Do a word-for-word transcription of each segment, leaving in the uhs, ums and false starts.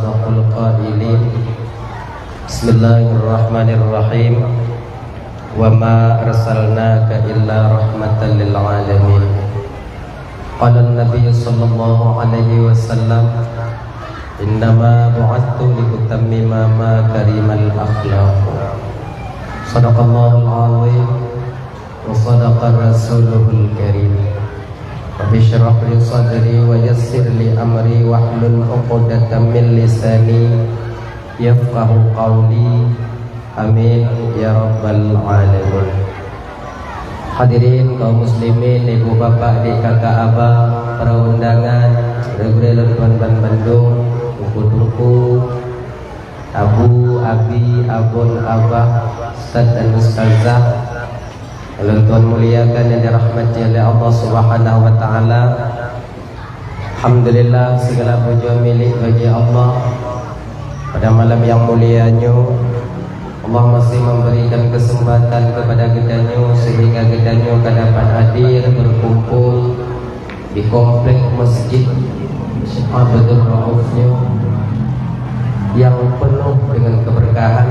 Asdaqul qailin. Bismillahirrahmanirrahim. Wa ma arsalnaka illa rahmatan lil alamin. Qala Nabi sallallahu alaihi wasallam, "Innama bu'itsu li utammima makarimal akhlaq." Sadaqallahul azim. Wa sadaqa rasuluhul karim. Rabbi shrah li sadri wa yassir li amri wahlul 'uqdatam min lisani yafqahu qawli. Amin ya rabbal alamin. Hadirin kaum muslimin, ibu bapak, adik kakak abang, para undangan, gurée-gurée lôn tuan ban bandum, teungku-teungku, abu, abi, abon, abah, ustaz dan ustazah, lôn tuan muliakan yang dirahmati oleh Allah Subhanahu wa taala. Alhamdulillah, segala puji milik bagi Allah. Pada malam yang mulia nyoe, Allah masih memberikan kesempatan kepada geutanyoe sehingga geutanyoe ka dapat hadir berkumpul di komplek Masjid Syekh Abdul Rauf nyoe yang penuh dengan keberkahan.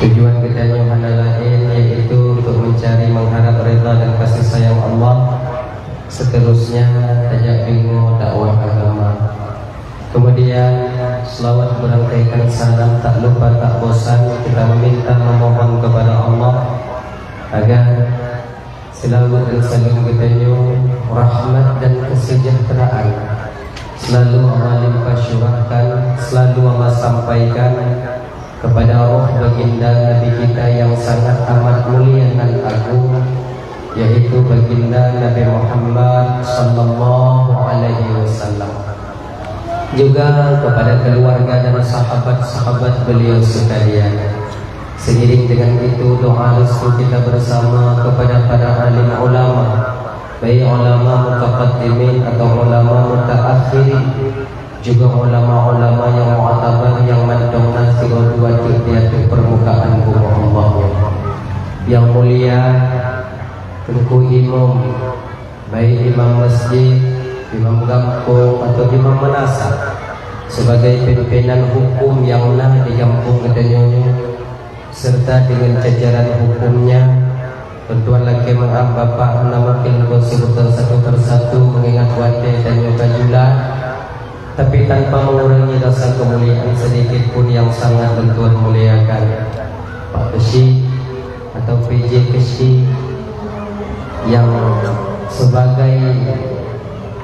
Tujuan geutanyoe hana laén, yaitu untuk mencari, mengharap redha dan kasih sayang Allah. Seterusnya, tajak deungoe dakwah agama. Kemudian, selawat berangkaikan salam, tak lupa tak bosan kita meminta memohon kepada Allah agar selawat dan salam geutanyoe, rahmat dan kesejahteraan selalu Allah limpah curahkan, selalu Allah sampaikan kepada roh baginda Nabi kita yang sangat amat mulia nan agung, yaitu baginda Nabi Muhammad sallallahu alaihi wasallam. Juga kepada keluarga dan sahabat-sahabat beliau sekalian. Seiring dengan itu, doa restu kita bersama kepada para alim ulama, baik ulama mutaqaddimin atau ulama mutaakhirin, juga ulama-ulama yang mu'tabar yang mantong na sidroe dua teuk di ateueh permukaan bumoe Allah. Yang mulia Teungku Imum, baik imam masjid, imam gampông, atau imam meunasah, sebagai pimpinan hukum nyang na di gampông geutanyoe nyoe, serta dengan jajaran hukumnya, lôn tuan lakée meu'ah Bapak hana mungkin lôn seubut satu persatu mengingat watée tanyoe ka jula, tapi tanpa mengurangi rasa kemuliaan sedikit pun yang sangat lôn tuan muliakan. Pak Keuchik, atau P J Keuchik yang sebagai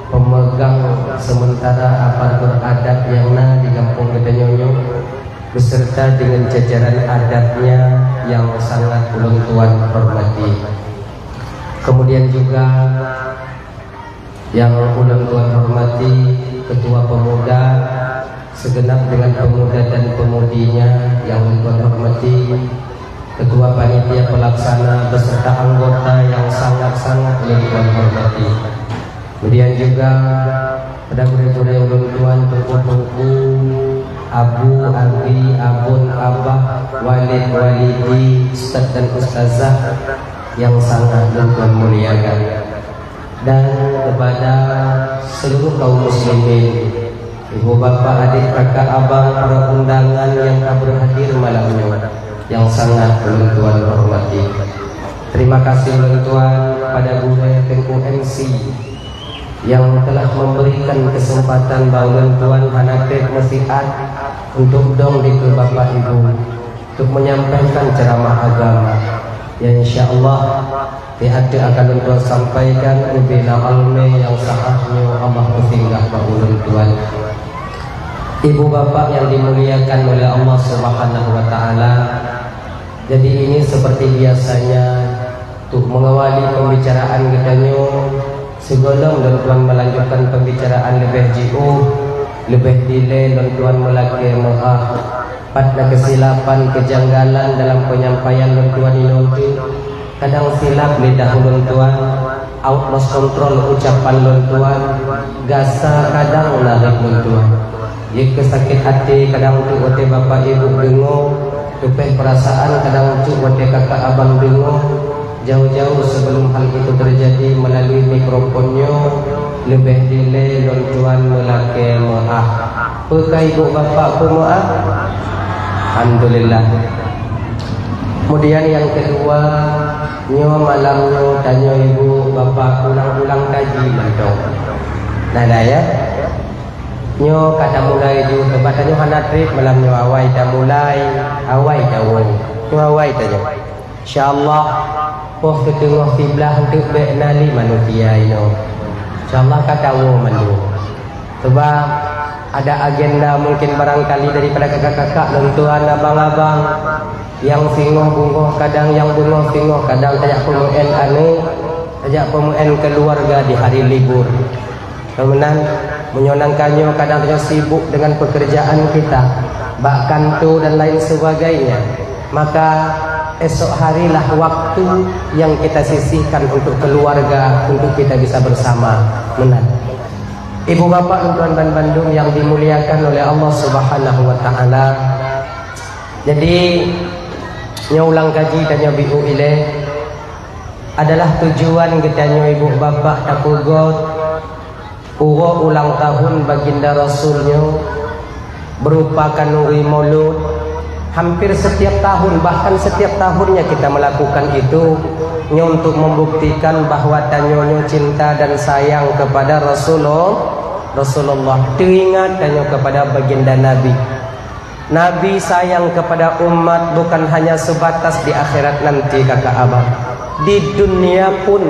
pemegang sementara aparatur adat nyang na di gampông geutanyoe nyoe, beserta dengan jajaran adatnya yang sangat ulôn tuan hormati. Kemudian juga yang ulôn tuan hormati Ketua Pemuda, segenap dengan pemuda dan pemudinya yang ulôn tuan hormati, Ketua Panitia Pelaksana beserta anggota yang sangat-sangat ulôn tuan hormati. Kemudian juga pada gurée-gurée ulôn tuan, teungku-teungku, abu, abi, abon, abah, walid, walidi, ustaz dan ustazah yang sangat ulôn tuan muliakan. Dan kepada seluruh kaum muslimin, ibu bapak, adik kakak abang, para undangan yang ka berhadir malam nyoe, yang sangat ulôn tuan hormati. Terima kasih ulôn tuan pada gurée Teungku M C yang telah memberikan kesempatan bak ulôn tuan hana treb meusiat untuk dong dikeue bapak ibu untuk menyampaikan ceramah agama. Ya, insya Allah, di ateueh akan lôn tuan sampaikan ubila almé nyang sahah nyoe Allah peusinggah bak ulôn tuan. Ibu bapak yang dimuliakan oleh Allah Subhanahu wa taala, jadi ini seperti biasanya, untuk mengawali pembicaraan geutanyoe, sigohlom lôn tuan melanjutkan pembicaraan leubeh jiôh, leubeh dilée lôn tuan meulakée meu'ah. Pat na keusilapan, keujanggalan dalam penyampaian lôn tuan inoe teuk, kadang silap lidah ulôn tuan, out lost control ucapan lôn tuan, gasa kadang na rot lôn tuan. Jeuet keu sakét até kadang teuk watée bapak ibu deungoe, leubeh peurasaan kadang teuk watée kakak abang deungoe. Jauh-jauh sebelum hal itu terjadi, melalui mikrofon nyoe, leubeh dilée lôn tuan meulakée meu'ah. Peu ka ibu bapak peumeu'ah? Alhamdulillah. Kemudian yang kedua, nyoe malam nyoe tanyoe ibu bapak ulang-ulang kaji mantong. Nah, nah ya. Nyoe ka tamulai ju, sebab tanyoe hana trép malam nyoe, awai tamulai, awai tawoe. Nyoe awai tanyoe. Insya Allah, poh siteungoh siblaih eunteuk bék na lé manusia inoe. Insya Allah ka tawoe mandum. Sebab ada agenda mungkin barangkali daripada kakak-kakak lôn tuan abang-abang nyang singoh beungoh kadang, nyang beungoh singoh kadang tajak peumeu'en aneuk, tajak peumeu'en keuluwarga di hari libur. Meunan, meunyoe nangka nyoe kadang tanyoe sibuk dengan pekerjaan kita, bak kanto dan lain sebagainya, maka esok harilah waktu yang kita sisihkan untuk keluarga, untuk kita bisa bersama. Meunan. Ibu bapak lôn tuan ban bandum yang dimuliakan oleh Allah Subhanahu wa taala. Jadi, nyoe ulang kaji tanyoe biu ilée adalah tujuan geutanyoe ibu bapak tapeugöt uroe ulang tahun Baginda Rasul nyoe berupa khanuri Maulud. Hampir setiap tahun, bahkan setiap tahunnya kita melakukan itu, nyoe untuk membuktikan bahwa tanyoe nyoe cinta dan sayang kepada Rasulul-, Rasulullah. Teuingat tanyoe kepada Baginda Nabi. Nabi sayang kepada umat bukan hanya sebatas di akhirat nanti, kakak abang. Di dunia pun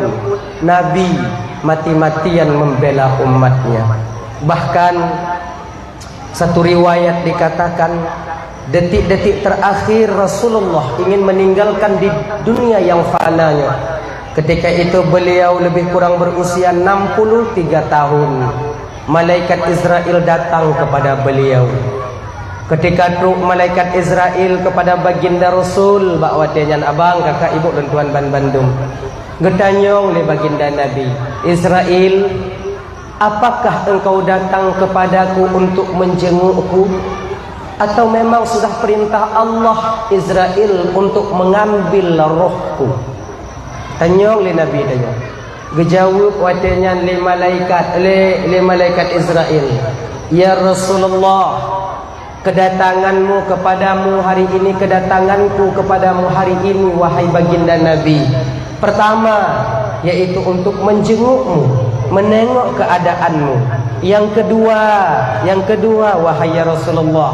Nabi mati-matian membela umatnya. Bahkan satu riwayat dikatakan, detik-detik terakhir Rasulullah ingin meninggalkan di dunia yang fana nyoe. Ketika itu beliau lebih kurang berusia enam puluh tiga tahun. Malaikat Israel datang kepada beliau. Ketika trok malaikat Israel kepada Baginda Rasul, bak watée nyan abang, kakak, ibu lôn tuan ban bandum, geutanyong lé Baginda Nabi, "Israel, apakah engkau datang kepadaku untuk menjengukku? Atau memang sudah perintah Allah Israel untuk mengambil rohku?" Tanyong lé Nabi tanyoe. Geujaweueb watée nyan lé malaikat, lé, lé malaikat Israel, "Ya Rasulullah, kedatanganmu kepadamu hari ini, kedatanganku kepadamu hari ini, wahai Baginda Nabi, pertama, yaitu untuk menjengukmu, menengok keadaanmu. Yang kedua, yang kedua, wahai ya Rasulullah,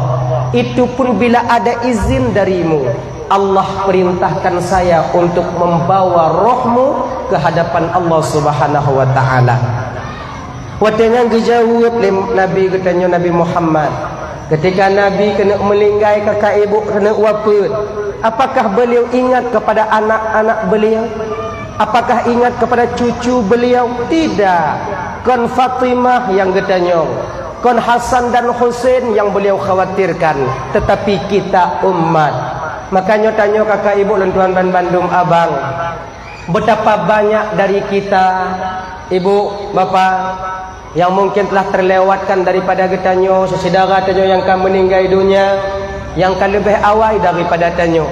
itu pun bila ada izin darimu. Allah perintahkan saya untuk membawa rohmu ke hadapan Allah Subhanahu wa taala." Watée nyan geujaweueb lé Nabi geutanyoe, Nabi Muhammad. Ketika Nabi keuneuk meulinggai, kakak ibu, keuneuk wafeuet, apakah beliau ingat kepada anak-anak beliau? Apakah ingat kepada cucu beliau? Tidak. Kon Fatimah nyang geutanyong, kon Hasan dan Husein nyang beliau khawatirkan, tetapi kita umat. Makanya tanyoe kakak ibu lôn tuan ban bandum abang, betapa banyak dari kita, ibu, bapa, yang mungkin telah terlewatkan daripada geutanyoe, syedara tanyoe nyang ka meuninggai dunia, nyang ka leubeh awai daripada tanyoe.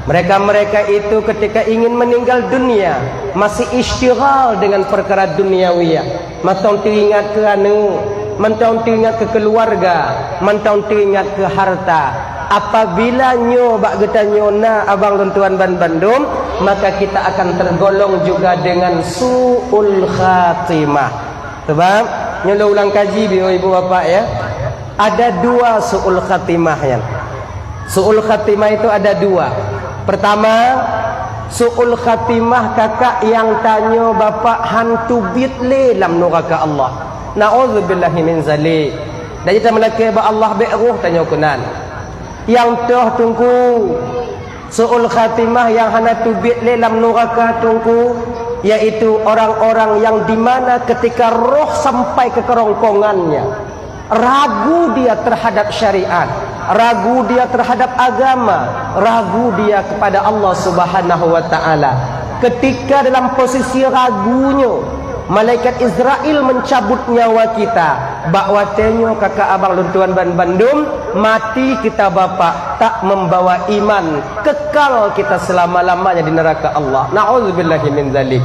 Mereka-mereka itu ketika ingin meninggal dunia, masih isytighal dengan perkara duniawiyah. Mantong teuingat keu aneuk, mantong teuingat keu keuluwarga, mantong teuingat keu harta. Apabila nyoe bak geutanyoe na, abang lôn tuan ban bandum, maka kita akan tergolong juga dengan su'ul khatimah. Sebab nyoe lôn ulang kaji, ibu bapak, ya. Ada dua su'ul khatimah nyan. Su'ul khatimah itu ada dua. Pertama, su'ul khatimah kakak nyang tanyoe bapak han teubiet lé lam nuraka Allah. Na'udzubillahi min zalik. Dan kita meulakée bak Allah bék roh tanyoe keunan. Nyang toh teungku, su'ul khatimah nyang hana teubiet lé lam nuraka teungku, yaitu orang-orang yang di mana ketika roh sampai ke kerongkongannya, ragu dia terhadap syariat, ragu dia terhadap agama, ragu dia kepada Allah Subhanahu wa taala. Ketika dalam posisi ragu nyoe, malaikat Israel mencabut nyawa kita. Bak watée nyoe kakak abang lôn tuan ban bandum, mati kita bapak tak membawa iman, kekal kita selama-lamanya di neraka Allah. Na'udzubillahi min zalik.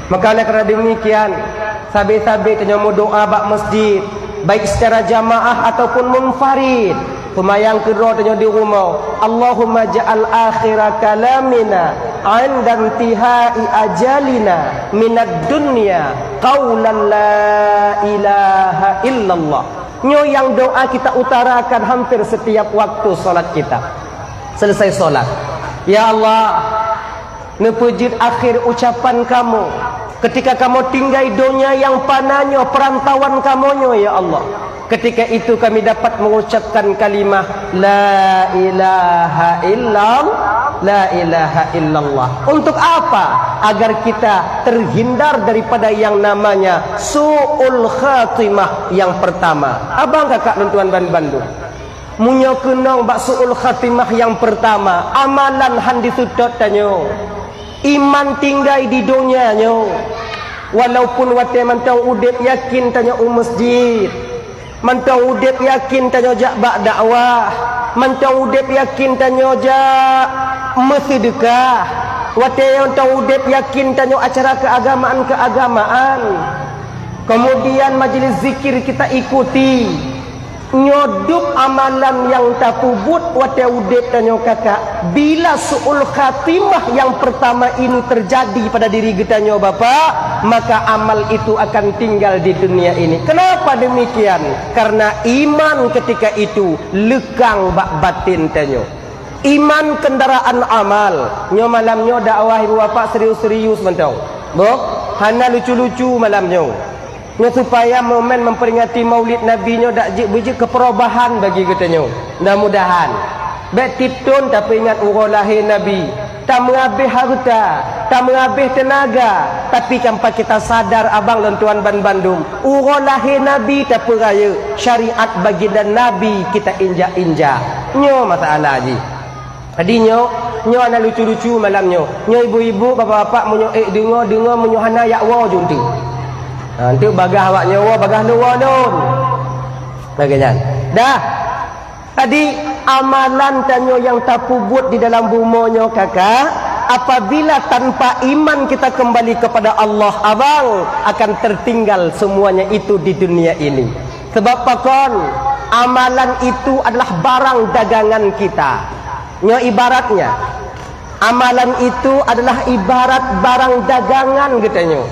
Maka oleh karena demikian, sabe-sabe tanyoe meudoa bak masjid. baik secara jamaah ataupun munfarid. Seumayang keudroe tanyoe di rumoh, Allahumma ja'al akhira kalamina 'inda intihai ajalina minad dunya qaulan la ilaha illallah. Nyoe nyang doa kita utarakan hampir setiap waktu salat kita. Selesai salat, "Ya Allah, neupeujeuet akhir ucapan kamoe ketika kamoe tinggai donya nyang fana nyoe, peurantauan kamoe nyoe, ya Allah. Ketika itu kami dapat mengucapkan kalimah la ilaha illallah, la ilaha illallah." Untuk apa? Agar kita terhindar daripada yang namanya su'ul khatimah yang pertama. Abang kakak lôn tuan ban bandum, meunyoe keunong bak su'ul khatimah nyang peurtama, amalan han diseutôt tanyoe, iman tinggai di donya nyoe. Walaupun watée mantong udeb yakin tanyoe u masjid, mantong udeb yakin tanyoe jak bak dakwah, mantong udeb yakin tanyoe jak meuseudeukah, watée mantong udeb yakin tanyoe acara keagamaan-keagamaan, kemudian majelis zikir kita ikuti, nyoe dub amalan nyang tapeubuet watée udeb tanyoe kakak. Bila su'ul khatimah nyang peurtama ini teujadi pada diri geutanyoe Bapak, maka amal itu akan tinggal di dunia ini. Kenapa demikian? Karena iman ketika itu leukang bak baten tanyoe. Iman kendaraan amal. Nyoe malam nyoe dakwah ibu bapak serius-serius mantong. Boh, hana lucu-lucu malam nyoe. Nyoe supaya momen memperingati Maulid Nabi nyoe dak jeuet beujeuet keu perubahan bagi geutanyoe. Mudah-mudahan. Bék tiep thon tapeuingat uroe lahé Nabi, tameurabeh hareuta, tameurabeh teunaga, tapi tanpa kita sadar abang lôn tuan ban bandum, uroe lahé Nabi tapeurayeuk, syariat baginda Nabi kita injak-injak. Nyoe masalah jih. Jadi nyoe, nyoe hana lucu-lucu malam nyoe. Nyoe ibu-ibu, bapak-bapak, meunyoe ék deungoe, deungoe, meunyoe hana yak woe ju eunteuk. Ha, eunteuk bagaih awak nyoe woe, bagaih lôn woe lôn. Lagée nyan. Dah. Jadi amalan tanyoe nyang tapeubuet di dalam bumoe nyoe kakak, apabila tanpa iman kita kembali kepada Allah, abang, akan tertinggal semuanya itu di dunia ini. Sebab pakon? Amalan itu adalah barang dagangan kita. Nyoe ibaratnya, amalan itu adalah ibarat barang dagangan geutanyoe.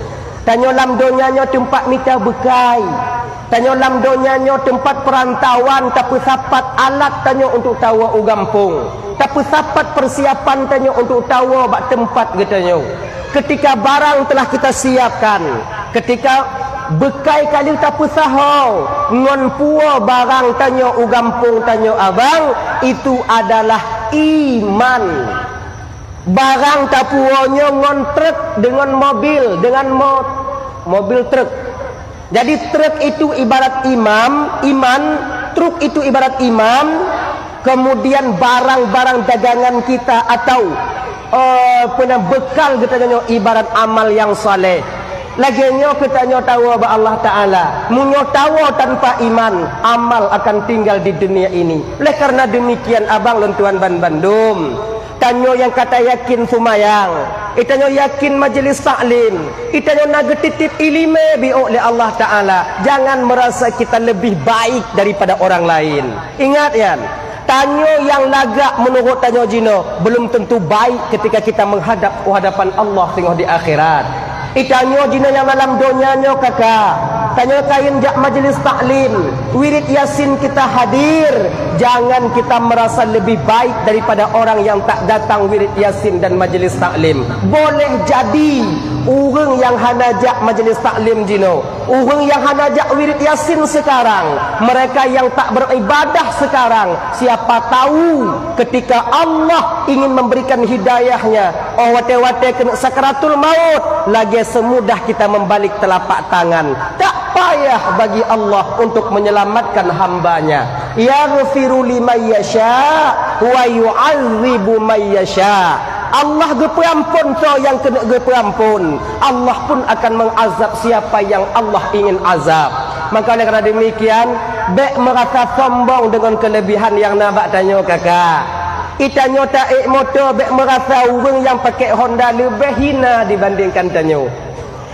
Tanyoe lam donya nyoe teumpat mita beukai. Tanyoe lam donya nyoe teumpat peurantauan, tapeusapat alat tanyoe untuk tawoe u gampông. Tapeusapat persiapan tanyoe untuk tawoe bak teumpat geutanyoe. Ketika barang telah kita siapkan, ketika beukai ka lheueh tapeusahoe ngon puwoe barang tanyoe u gampông tanyoe abang, itu adalah iman. Barang tapuwoe nyoe ngon truk, deungon mobil, deungon mo-, mobil truk. Jadi truk itu ibarat imam, iman, truk itu ibarat imam, kemudian barang-barang dagangan kita atau, eh, peuna bekal geutanyoe ibarat amal nyang saleh. Lagée nyoe geutanyoe tawoe bak Allah Taala. Meunyoe tawoe tanpa iman, amal akan tinggal di dunia ini. Oleh karena demikian, abang lôn tuan ban bandum, tanyoe nyang ka tayakin seumayang, itanyoe yakin majelis taklim, itanyoe na geutitip iéleumé biôk lé Allah Taala, jangan merasa kita lebih baik daripada orang lain. Ingat nyan, tanyoe nyang lagak meunurot tanyoe jinoe belum tentu baik ketika kita menghadap u hadapan Allah singoh di akhirat. Itanyoe jinoe nyang dalam donya nyoe kaka, tanyoe kayém jak majelis taklim, wirid Yasin kita hadir, jangan kita merasa lebih baik daripada orang yang tak datang wirid Yasin dan majelis taklim. Boleh jadi ureuëng nyang hana jak majelis taklim jinoe, ureuëng nyang hana jak wirid Yasin sekarang, mereka yang tak beribadah sekarang, siapa tahu ketika Allah ingin memberikan hidayahnya, oh watée-watée keuneuk sakaratul maut, lagée seumudah kita membalik telapak tangan. Tak payah bagi Allah untuk menyelamatkan hamba-Nya. Yaghfiru liman yasha wa yu'adzibu man yasha. Allah geupeuampon soe nyang keuneuk geupeuampon. Allah pun akan mengazab siapa yang Allah ingin azab. Maka oleh karena demikian, bék merasa sombong dengan kelebihan yang na bak tanyoe kaka. Itanyoe taék moto bék merasa ureuëng nyang pakai Honda leubeh hina dibandingkan tanyoe.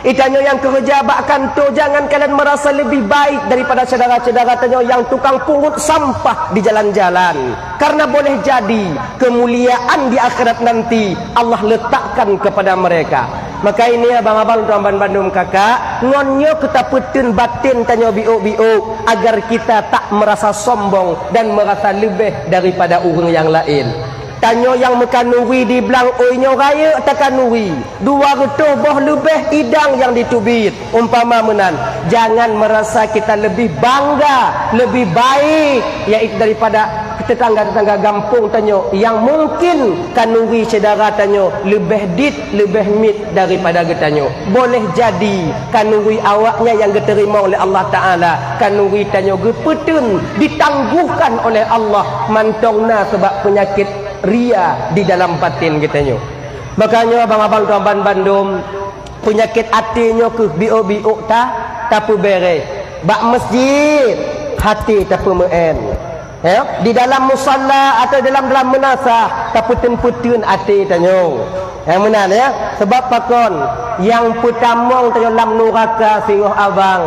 Itanyoe nyang keureuja bak kantô, jangan kalian merasa lebih baik daripada syedara-syedara tanyoe nyang tukang pungut sampah di jalan-jalan. Karena boleh jadi kemuliaan di akhirat nanti Allah letakkan kepada mereka. Maka ini abang-abang tuan ban bandum kakak, ngon nyoe keu tapeuteun batin tanyoe biôk-biôk, agar kita tak merasa sombong dan merasa leubeh daripada ureuëng nyang laén. Tanyoe nyang meukanuri di blang ôi nyoe rayeuk takanuri, dua reutôh boh leubeh idang nyang jiteubiet. Umpama meunan, jangan merasa kita lebih bangga, lebih baik, yaitu daripada tetangga-tetangga gampông tanyoe nyang mungkin kanuri syedara tanyoe leubeh dit, leubeh miet daripada geutanyoe. Boleh jadi kanuri awaknyan nyang geuteurimong lé Allah Taala, kanuri tanyoe geupeuteun ditangguhkan oleh Allah mantong na sebab peunyakét ria di dalam batin geutanyoe. Maka nyoe abang-abang tuan ban bandum, peunyakét até nyoe keuh biôk-biôk ta tapeubéréh. Bak masjid, até tapeumeu'en. Ya, di dalam musalla atau dalam, dalam meunasah tapeuteun-peuteun até tanyoe. Nyang meunan ya, sebab pakon nyang peutamong tanyoe lam nuraka singoh abang,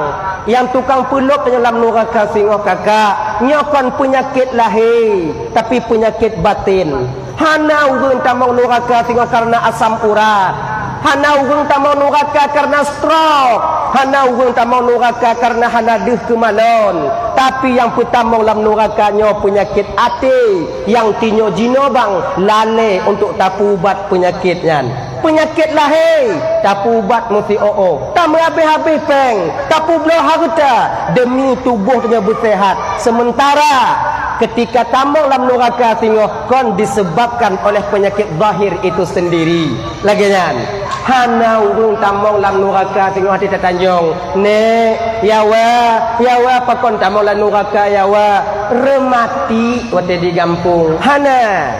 nyang tukang peulop tanyoe lam nuraka singoh kakak. Nyoe kon peunyakét lahé, tapi peunyakét batin. Hana ureuëng tamong nuraka singoh karena asam urat. Hana ureuëng tamong nuraka karena stroke. Hana ureuëng tamong nuraka karena hana deuh keumalon. Tapi nyang peutamong lam nuraka nyoe peunyakét até nyang tinyoe jinoe bang lalé untuk tapeuubat peunyakét nyan. Peunyakét lahé tapeuubat meusiôh-ôh, tameuhabéh-habéh péng, tapeubloe hareuta demi tuboh tanyoe beuseuhat. Sementara ketika tamong lam nuraka singoh kon disebabkan oleh penyakit zahir itu sendiri. Lagée nyan, hana ureuëng tamong lam nuraka singoh até tatanjong, "Nék, ya wa, ya wa, pakon tamong lam nuraka ya wa?" Reumati watée di gampông. Hana.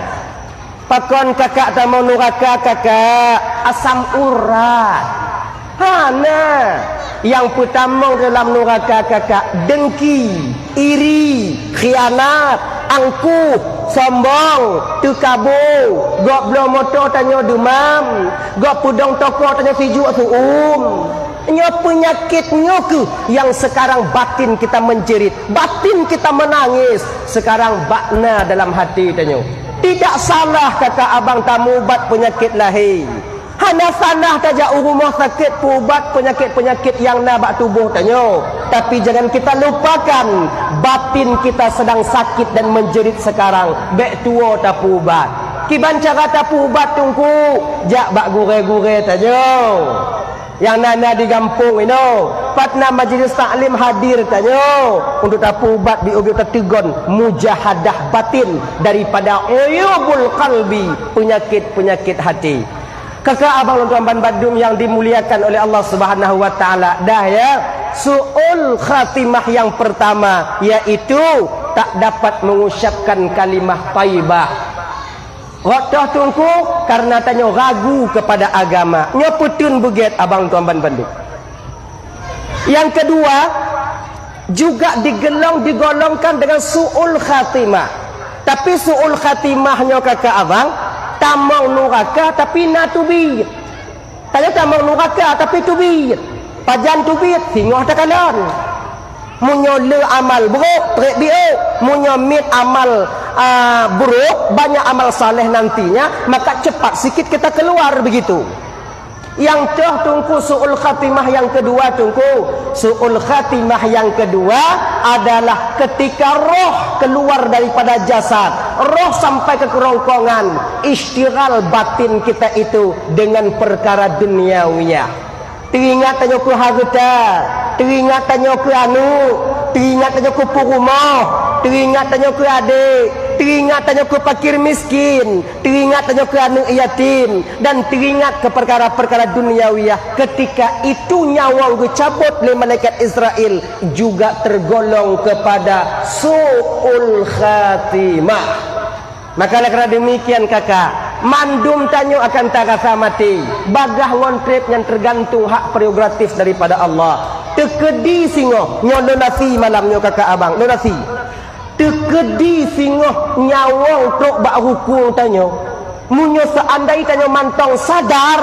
Pakon kakak tamong nuraka kakak? Asam urat. Hana. Nyang peutamong dalam nuraka kakak dengki, iri, khianat, angkuh, sombong, teukabo, gob bloe moto tanyoe deumam, gob peudong toko tanyoe sijuek seu-uem. Nyoe peunyakét nyoe keuh nyang sekarang batin kita menjerit, batin kita menangis sekarang bak na dalam hati tanyoe. Tidak salah kakak abang tamubat peunyakét lahé. Hana salah tajak u rumoh sakét peuubat peunyakét-peunyakét nyang na bak tuboh tanyoe. Tapi jangan kita lupakan, batin kita sedang sakit dan menjerit sekarang. Bék tuwoe tapeuubat. Kiban cara tapeuubat teungku? Jak bak gurée-gurée tanyoe. Nyang na-na di gampông inoe, pat na majlis taklim hadir tanyoe untuk tapeuubat biôh-biôh tateugon mujahadah batin daripada uyubul qalbi, peunyakét-peunyakét hati. Kakak abang lôn tuan ban bandum nyang dimuliakan oleh Allah Subhanahu wa Taala, dah ya. Su'ul khatimah yang pertama yaitu tak dapat mengucapkan kalimah thaibah. Rot toh teungku, karena tanyoe ragu kepada agama. Nyoe peuteun beugét abang tuan ban bandum. Yang kedua, juga digelong, digolongkan dengan su'ul khatimah. Tapi su'ul khatimah nyoe kakak abang, tamong nuraka tapi na teubiet. Tanyoe tamong nuraka tapi teubiet. Pajan teubiet, singoh takalon. Meunyoe le amal buruk, treb biôh. Meunyoe miet amal, a, buruk, banyak amal saleh nantinya, maka cepat sikit kita keluar begitu. Nyang toh teungku su'ul khatimah yang kedua teungku. Su'ul khatimah yang kedua adalah ketika roh keluar daripada jasad, roh sampai ke kerongkongan, isytighal batin kita itu dengan perkara duniawiyah. Teuingat tanyoe keu hareuta, teuingat tanyoe keu aneuëk, teuingat tanyoe keu peurumoh, teuingat tanyoe keu adék, teuingat tanyoe keu fakir miskin, teuingat tanyoe keu aneuëk yatim, dan teuingat keu perkara-perkara duniawiyah. Ketika itu nyawöng geucabot lé malaikat Israel juga tergolong kepada su'ul khatimah. Maka oleh karena demikian kakak, mandum tanyoe akan tarasa maté. Bagaih ngon treb nyan tergantung hak prerogatif daripada Allah. Teukeudi singoh, nyoe lôn asi malam nyoe kakak abang, lôn asi. Teukeudi singoh nyawöng trok bak rukung tanyoe. Meunyoe seandai tanyoe mantong sadar,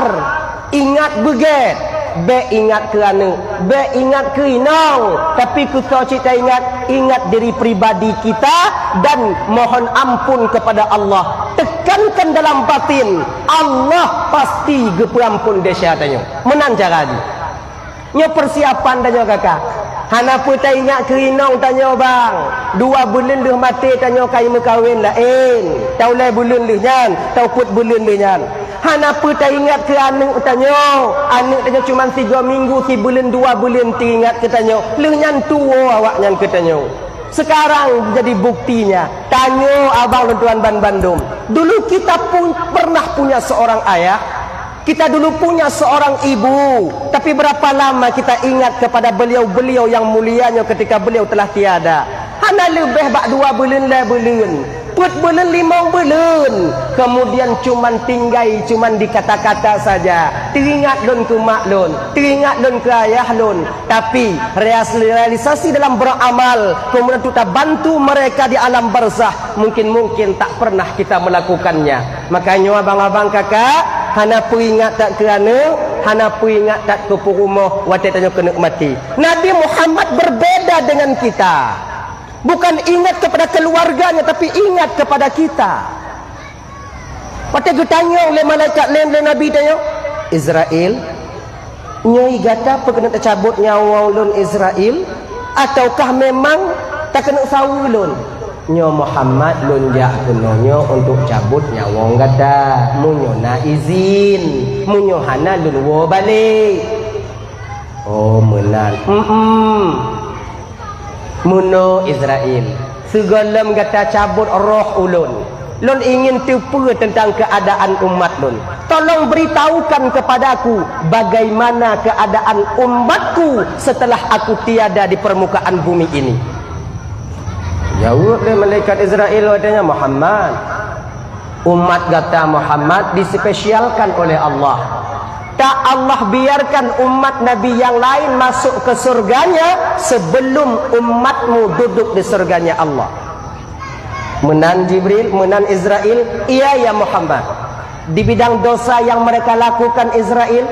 ingat beugét, Bék ingat keu aneuk, bék ingat keu inong, tapi keu soe cit taingat, ingat diri pribadi kita dan mohon ampun kepada Allah. Tekankan dalam batin, Allah pasti geupeuampun desya tanyoe. Meunan cara jih. Nyoe persiapan tanyoe, kaka. Hana peue taingat keu inong tanyoe, bang. Dua buleuen lheueh maté tanyoe ka meukawen laén. Taulée buleuen lheueh nyan, taupeuet buleuen lheueh nyan. Hana peue taingat keu aneuk tanyoe. Aneuk tanyoe cuman sigoe minggu, sibuleuen, dua buleuen teuingat keu tanyoe. Lheueh nyan tuwoe awaknyan keu tanyoe. Sekarang jadi buktinya. Tanyoe abang lôn tuan banbandum. Dulu kita pun pernah punya seorang ayah. Kita dulu punya seorang ibu, tapi berapa lama kita ingat kepada beliau-beliau yang mulia nyoe ketika beliau telah tiada? Hana leubeh bak dua buleuen, lhée buleuen, peuet buleuen, limong buleuen. Kemudian cuman tinggai, cuman di kata-kata saja. Teuingat lôn keu mak lôn, teuingat lôn keu ayah lôn. Tapi reas-, realisasi dalam beramal, kemudian untuk tabantu mereka di alam barzah, mungkin-mungkin tak pernah kita melakukannya. Makanya abang-abang kakak, hana peuingat that keu aneuk, hana peuingat that keu peurumoh watée tanyoe keuneuk maté. Nabi Muhammad berbeda dengan kita. Bukan ingat kepada keluarganya, tapi ingat kepada kita. Watée geutanyong lé malaikat laén lé Nabi tanyoe, "Israel, nyoe gata peue keuneuk tacabot nyawöng lôn Israel, ataukah memang takeuneuk saweue lôn?" "Nyoe Muhammad, lôn jak keunoe nyoe untuk cabot nyawöng gata, meunyoe na izin, meunyoe hana lôn woe balek." "Oh, meunan." "Em-em." "Meunoe Israel, sigohlom gata cabot roh ulôn, lôn ingin teupeue teuntang keuadaan umat lôn. Tolong beritahukan kepadaku bagaimana keadaan umatku setelah aku tiada di permukaan bumi ini." Jaweueb lé malaikat Israel watée nyan, "Muhammad, umat gata Muhammad dispesialkan oleh Allah. Tak Allah biarkan umat Nabi yang lain masuk ke surganya sebelum umatmu duduk di surganya Allah." "Meunan Jibril, meunan Israel?" "Iya, ya Muhammad." "Di bidang dosa yang mereka lakukan Israel?"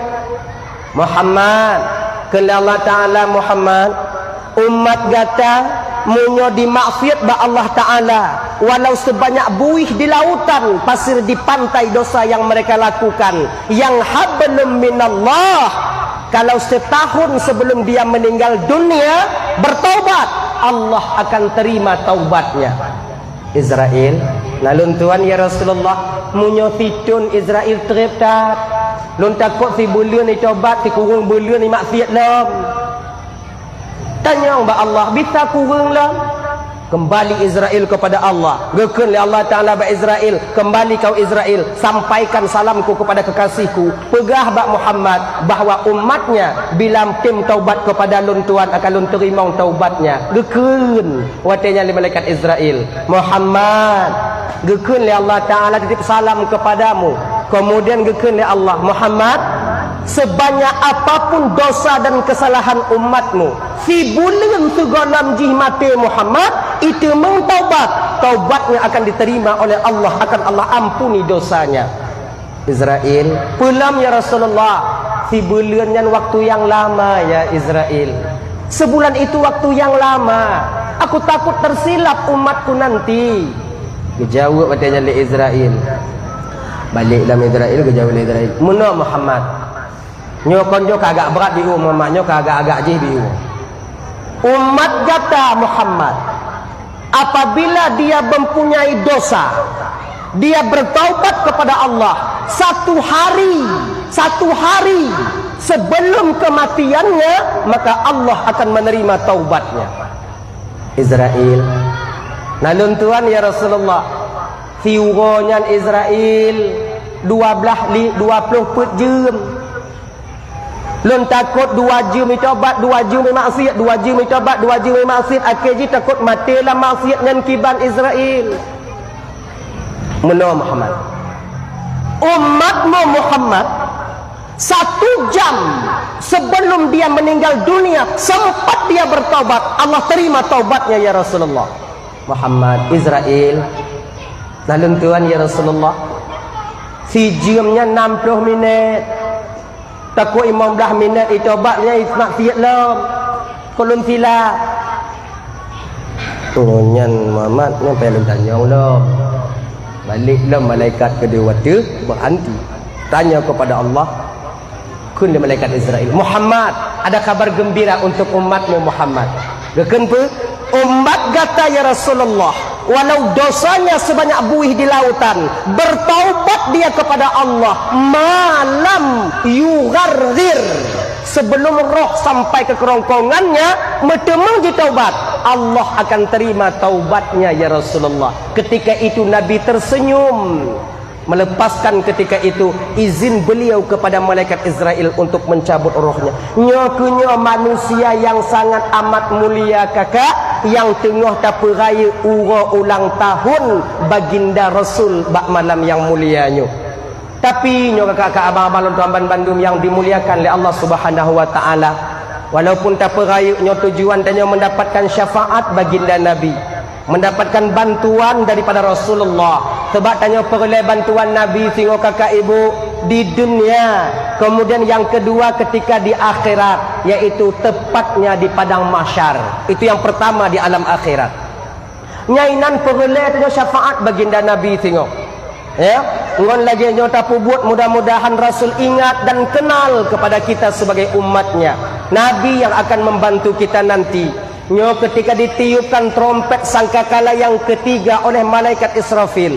"Muhammad, kheun lé Allah Ta'ala, Muhammad, umat gata meunyoe dimaksiat bak Allah Ta'ala, walau sebanyak buih di lautan, pasir di pantai dosa yang mereka lakukan, yang hablum minallah, kalau setahun sebelum dia meninggal dunia bertaubat, Allah akan terima taubatnya." "Israel, na lôn tuan ya Rasulullah, meunyoe sithon Israel treb that, lôn takot sibuleuen jitobat, sikureueng buleuen jimaksiat lom." Tanyong bak Allah, "Bisa kureueng lom?" Kembali Israel kepada Allah. Geukheun lé Allah Ta'ala bak Israel, "Kembali kau Israel, sampaikan salamku kepada kekasihku. Peugah bak Muhammad bahwa umatnya bila tem taubat kepada lôn tuan akan lôn teurimong taubatnya." Geukheun watée nyan lé malaikat Israel, "Muhammad, geukheun lé Allah Ta'ala titip salam kepadamu." Kemudian geukheun lé Allah, "Muhammad, sebanyak apapun dosa dan kesalahan umatmu, sibuleuen sigohlom jih maté Muhammad, iteumeung taubat, taubatnya akan diterima oleh Allah, akan Allah ampuni dosanya." "Israel, peue lom ya Rasulullah?" "Sibuleuen nyan waktu nyang lama ya Israel. Sebulan itu waktu nyang lama. Aku takut tersilap umatku nanti." Geujaweueb watée nyan lé Israel. Balek lam Israel, geujaweueb lé Israel, "Meunoe Muhammad. Nyoe kon nyoe ka agak brat biôh Muhammad, nyoe ka agak-agak jih biôh. Umat gata Muhammad, apabila dia mempunyai dosa, dia bertaubat kepada Allah satu hari, satu hari sebelum kematiannya, maka Allah akan menerima taubatnya." "Israel, na lôn tuan ya Rasulullah, siuroe nyan Israel dua blaih li-, dua ploh peuet jeuem. Lôn takot dua jeuem jitobat, dua jeuem jimaksiat, dua jeuem jitobat, dua jeuem jimaksiat, akhé jih takot maté lam maksiat nyan kiban Israel." "Meunoe Muhammad. Umatmu Muhammad, satu jam sebelum dia meninggal dunia, sempat dia bertaubat, Allah terima taubatnya ya Rasulullah." "Muhammad, Israel, na lôn tuan ya Rasulullah, sijeuem nyan nam ploh minét. Takot limong blaih minét itobat nyan maksiat lom. Kon lôn sila. Nyoe nyan Muhammad nyoe payah lôn tanyong lom. Balik lom malaikat keudua teuh beuanti. Tanya kepada Allah, kheun lé malaikat Israel, "Muhammad, ada kabar gembira untuk umatmu, Muhammad." Geukheun peue? "Umat gata, ya Rasulullah, walau dosanya sebanyak buih di lautan, bertaubat dia kepada Allah, malam yugharghir, sebelum roh sampai ke kerongkongannya, meuteumé jitaubat, Allah akan terima taubatnya, ya Rasulullah." Ketika itu Nabi tersenyum. Melepaskan ketika itu izin beliau kepada malaikat Israel untuk mencabut rohnya. Nyoe keuh nyoe manusia nyang sangat amat mulia kakak, nyang teungoh tapeurayeuk uroe ulang tahun Baginda Rasul bak malam nyang mulia nyoe. Tapi nyoe kakak-kakak, abang-abang lôn tuan ban bandum nyang dimuliakan lé Allah Subhanahu wa Taala, walaupun tapeurayeuk nyoe tujuan tanyoe mendapatkan syafaat Baginda Nabi, mendapatkan bantuan daripada Rasulullah. Sebab tanyoe peureulée bantuan Nabi singoh kakak ibu di dunia, kemudian yang kedua ketika di akhirat, yaitu tepatnya di padang mahsyar. Itu yang pertama di alam akhirat. Nyainan peureulée tanyoe syafaat Baginda Nabi singoh. Ya, ngon lagée nyoe tapeubuet, mudah-mudahan Rasul ingat dan kenal kepada kita sebagai umatnya. Nabi yang akan membantu kita nanti. Nyoe ketika ditiupkan trompet sangkakala yang ketiga oleh malaikat Israfil.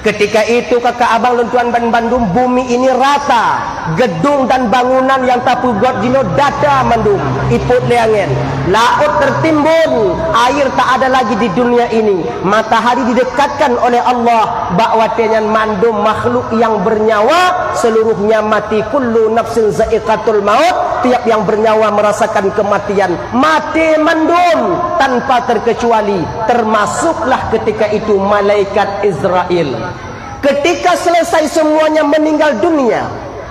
Ketika itu, kakak abang lôn tuan ban bandum, bumi ini rata, gedung dan bangunan nyang tapeugot jinoe data mandum, ipot lé angén. Laôt tertimbun, air tak ada lagi di dunia ini. Matahari didekatkan oleh Allah, bak watée nyan mandum makhluk nyang bernyawa seluruhnya mati, kullu nafsin za'iqatul maut, tiap yang bernyawa merasakan kematian. Maté mandum tanpa terkecuali, termasuklah ketika itu malaikat Israel. Ketika selesai semuanya meninggal dunia,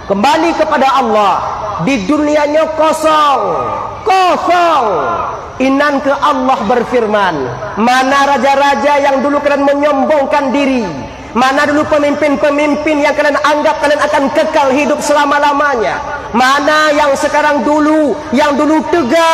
kembali kepada Allah, di dunia nyoe kosong, kosong. Inan keuh Allah berfirman, "Mana raja-raja yang dulu kalian menyombongkan diri? Mana dulu pemimpin-pemimpin yang kalian anggap kalian akan kekal hidup selama-lamanya? Mana yang sekarang dulu, yang dulu teuga,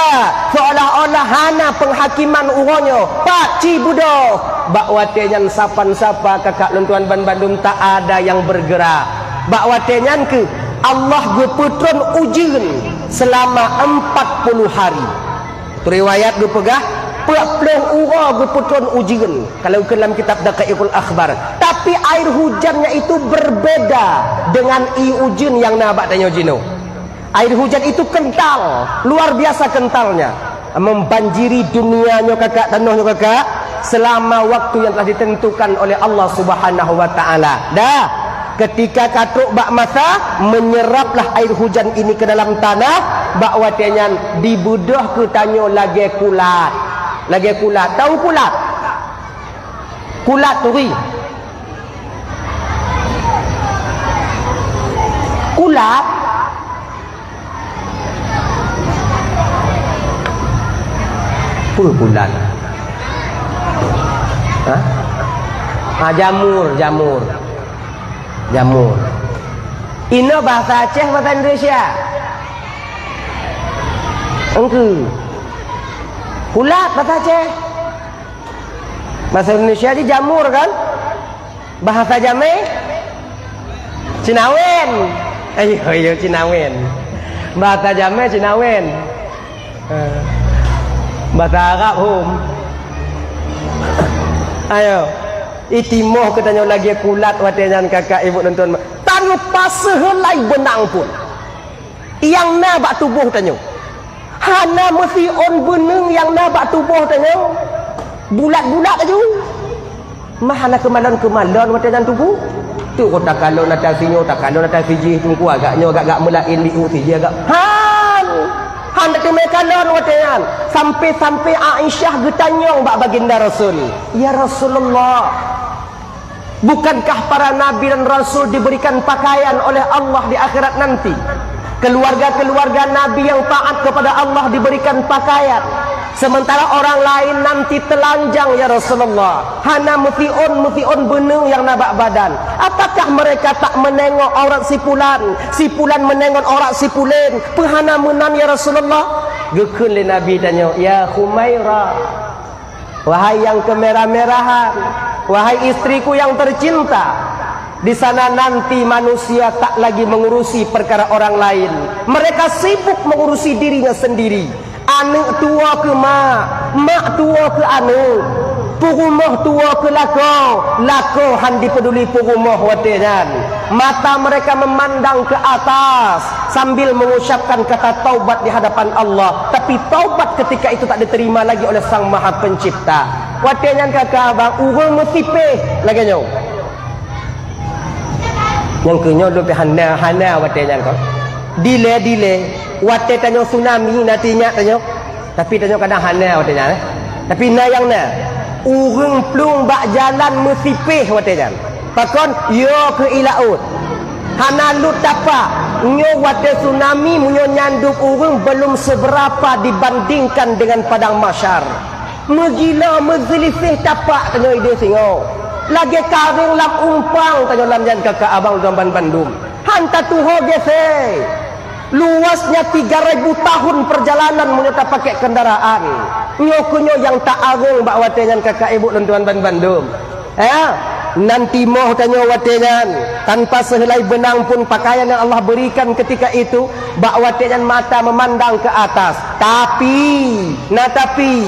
seolah-olah hana penghakiman uroe nyoe? Pat ci beudôh?" Bak watée nyan sapan sapa kakak lôn tuan ban bandum tak ada yang bergerak. Bak watée nyan keuh Allah geupeutron ujeuen selama empat puluh hari. Riwayat geupeugah, peuet ploh uroe geupeutron ujeuen, kalau keu lam kitab Daqaiqul Akhbar. Tapi air hujannya itu berbeda dengan ié ujeuen nyang na bak tanyoe jinoe. Air hujan itu kental, luar biasa kentalnya. Membanjiri dunia nyoe kakak, tanoh nyoe kakak, selama waktu yang telah ditentukan oleh Allah Subhanahu wa Taala. Dah, ketika ka trok bak masa, menyeraplah air hujan ini ke dalam tanah, bak watée nyan dibeudôh keu tanyoe lagée kulat. Lagée kulat. Tahu kulat? Kulat turi. Kulat. Peue kulat? Ha? Ah, jamur, jamur. Jamur. Inoe bahasa Aceh, bahasa Indonesia? Engkeu. Kulat bahasa Aceh. Bahasa Indonesia di jamur kan? Bahasa Jamé? Cinawen. Ayo, ayo, Cinawen. Bahasa Jamé Cinawen. Eh. Bahasa Arab hum. Ayo. Itimoh keu tanyoe lagée kulat watée nyan kakak ibu nonton. Tanyoe paseulai beunang pun. Nyang na bak tuboh tanyoe. Hana meusiôn beuneung nyang na bak tuboh tanyoe. Bulat-bulat laju. Mah hana keumalon-keumalon watée nyan tuboh. Tu ko takalon ata sinyoe, takalon ata sijih, teungku agak nyoe agak-agak meulaén di u sijih agak. Han! Han teumé kalon watée nyan. Sampai-sampai Aisyah geutanyong bak Baginda Rasul, "Ya Rasulullah, bukankah para nabi dan rasul diberikan pakaian oleh Allah di akhirat nanti? Keluarga-keluarga nabi yang taat kepada Allah diberikan pakaian. Sementara orang lain nanti telanjang, ya Rasulullah. Hana meusiôn-meusiôn beuneueng nyang na bak badan. Apakah mereka tak menengok aurat si pulan, si pulan menengok aurat si pulen? Peu hana meunan, ya Rasulullah? Geukheun lé Nabi tanyoe, "Ya Khumaira, wahai nyang kemerah-merahan, wahai istriku yang tercinta, di sana nanti manusia tak lagi mengurusi perkara orang lain. Mereka sibuk mengurusi dirinya sendiri. Aneuk tuwoe keu mak, mak tuwoe keu aneuk, peurumoh tuwoe keu lakoe, lakoe han jipeduli peurumoh watée nyan. Mata mereka memandang ke atas sambil mengucapkan kata taubat di hadapan Allah, tapi taubat ketika itu tak diterima lagi oleh Sang Maha Pencipta." Watée nyan kaka abang ureuëng meusipéh lagée nyoe. Nyang keu nyoe lôn pih hana, hana watée nyan kon. Dilée-dilée, watée tanyoe tsunami na teuingat tanyoe. Tapi tanyoe kadang hana watée nyan, eh. Tapi na nyang na. Ureuëng plueng bak jalan meusipéh watée nyan. Pakon? Yo keu i laôt. Hana lut tapak. Nyoe watée tsunami meunyoe nyandub ureuëng belum seberapa dibandingkan dengan padang mahsyar. Meugila, meuseuliseh tapak tanyoe idéh singoh. Lagée karéng lam umpang tanyoe lam nyan kaka abang lôn ban bandum. Han tatuho gésé. Luasnya tiga ribu tahun perjalanan meunyoe tapakée kendaraan. Nyoe keu nyoe nyang ta-arong bak watée nyan kaka ibu lôn tuan ban bandum. Ya, nan timoh tanyoe watée nyan, tanpa sehelai benang pun pakaian yang Allah berikan ketika itu, bak watée nyan mata memandang ke atas. Tapi, na tapi,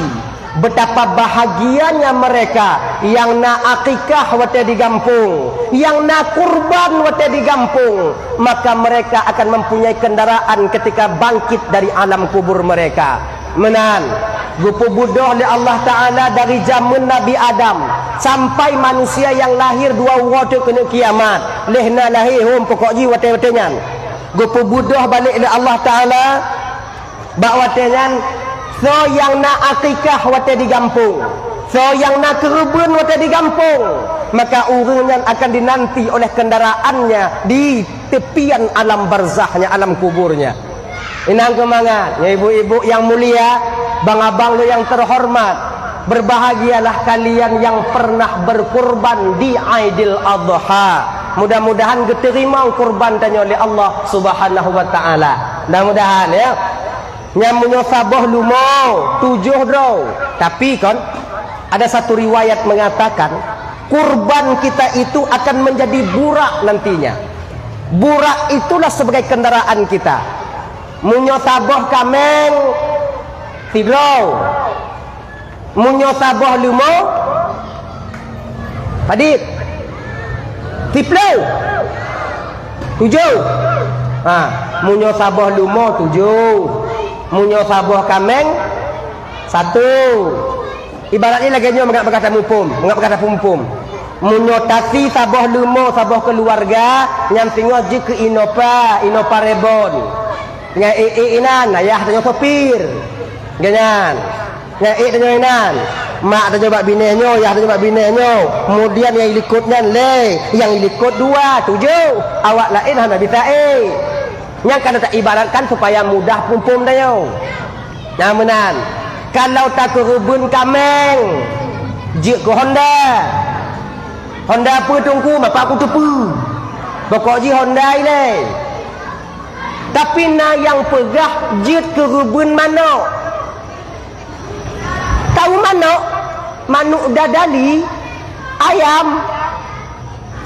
betapa bahagianya mereka yang na akikah watée di gampông, yang na kurban watée di gampông, maka mereka akan mempunyai kendaraan ketika bangkit dari alam kubur mereka. Meunan, geupeubudoh lé Allah Taala dari jameun Nabi Adam sampai manusia nyang lahé dua uroe teuk keuneuk kiamat. Lheuh na lahé hom pokok jih watée-watée nyan. Geupeubudoh balek lé Allah Taala bak watée nyan, soe nyang na akikah watée di gampông, soe nyang na keureubeuen watée di gampông, maka ureuëng nyan akan dinanti oleh kendaraannya di tepian alam barzahnya, alam kuburnya. Inang keumangat, ya ibu-ibu yang mulia, bang-abang lôn yang terhormat, berbahagialah kalian yang pernah berkurban di Aidil Adha. Mudah-mudahan geuteurimong kurban tanyoe lé Allah Subhanahu wa Taala. Mudah-mudahan, ya. Nyang meunyoe saboh leumo, tujoh droe. Tapi kon, ada satu riwayat mengatakan, kurban kita itu akan menjadi burak nantinya. Burak itulah sebagai kendaraan kita. Meunyoe saboh kaméng, sidroe. Meunyoe saboh leumo, padit? Siplôh. Tujoh. Ha, meunyoe saboh leumo, tujoh. Meunyoe saboh kaméng, satu. Ibarat jih lagée nyoe, mangat peugah tamuphom, mangat peugah tamuphom. Meunyoe tasi saboh leumo, saboh keuluwarga, nyang singoh jeuet keu Innova, Innova Reborn. Nyan ék-ék inan, ayah tanyoe sopir. Nyan. Nyan ék tanyoe inan. Mak tanyoe bak binéh nyoe, yah tanyoe bak binéh nyoe. Kemudian nyang ilikot nyan lhée, nyang ilikot dua, tujoh. Awak laén hana bisa ék. Nyan ka na taibaratkan supaya mudah muphom tanyoe. Nah, meunan. Kalau takeureubeuen kaméng, jeuet keu Honda. Honda peue Teungku? Bapak kuteupeue. Pokok jih Honda ilée. Tapi na nyang peugah jeuet keureubeuen manok. Tahu manok? Manok dadali, ayam.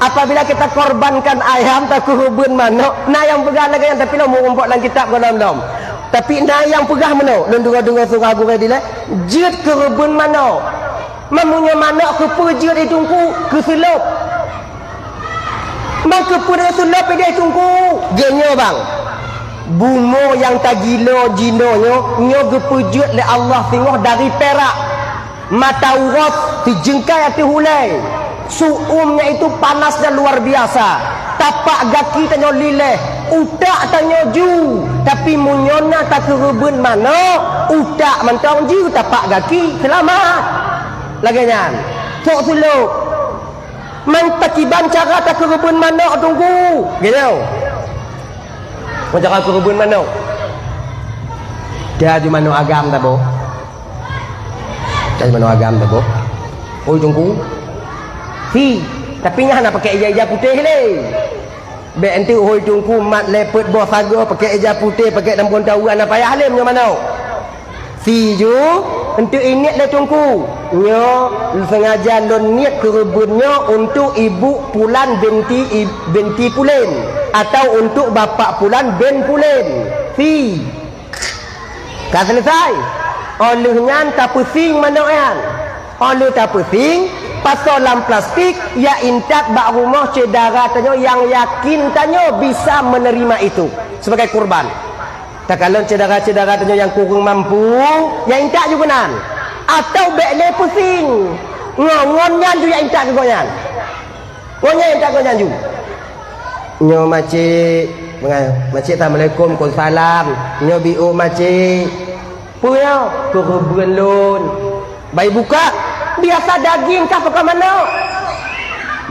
Apabila kita korbankan ayam, takeureubeuen manok, na nyang peugah lagée nyan, tapi lom murumpok lam kitab goh lom-lom. Tapi na nyang peugah meunoe, lôn deungoe-deungoe surah gurée dilée, jeuet keureubeuen manok. Meunyoe manok keupeue jeuet di Teungku? Keu seulôb. Ban keupeue seulôb ideh Teungku? Geuh nyoe bang, bumoe nyang tagilo jinoe nyoe, nyoe geupeujeuet lé Allah singoh dari pirak. Mata uroe sijeungkai ateueh ulée. Su'um nyan itu panas dan luar biasa. Tapak gaki tanyoe lilée, utak tanyoe ju. Tapi meunyoe na takeureubeuen manok, utak mantong ju, tapak gaki seulamat. Lagée nyan. Sok seulôb. Man pakiban cara takeureubeuen manok Teungku? Geuh nyoe. Man cara keureubeuen manok. Dia ju manok agam tabo. Cai manoe agam teuh boh. Oi Teungku. Si, tapi nyan hana pakai ija-ija putéh lé. Bèk enteuk hôi Teungku mat lé peuet boh sagoe pakai ija putéh, pakai tampon tawa, hana payah lé meunyoe manoe. Si ju, enteuk ingat lé Teungku. Nyoe sengaja lôn niet keureubeuen nyoe untuk ibu pulan binti i-, binti pulen atau untuk bapak pulan bin pulen. Si. Ka selesai. Óh lheueh nyan tapeusing manok nyan. Óh lheueh tapeusing, pasoe lam plastik, ya intat bak rumoh syedara tanyoe nyang yakin tanyoe bisa menerima itu sebagai kurban. Takalon syedara-syedara tanyoe nyang kureueng mampu, ya intat ju keunan. Atau bèk lé peusing. Ngon, ngon nyan ju ya intat keu gobnyan. Ngon nyan intat gobnyan ju. Nyoe macik, macik, assalamualaikum, waalaikumsalam. Nyoe biôh macik. Peue nyoe? Keureubeuen lôn. Bai buka, biasa daging kah pakon manok.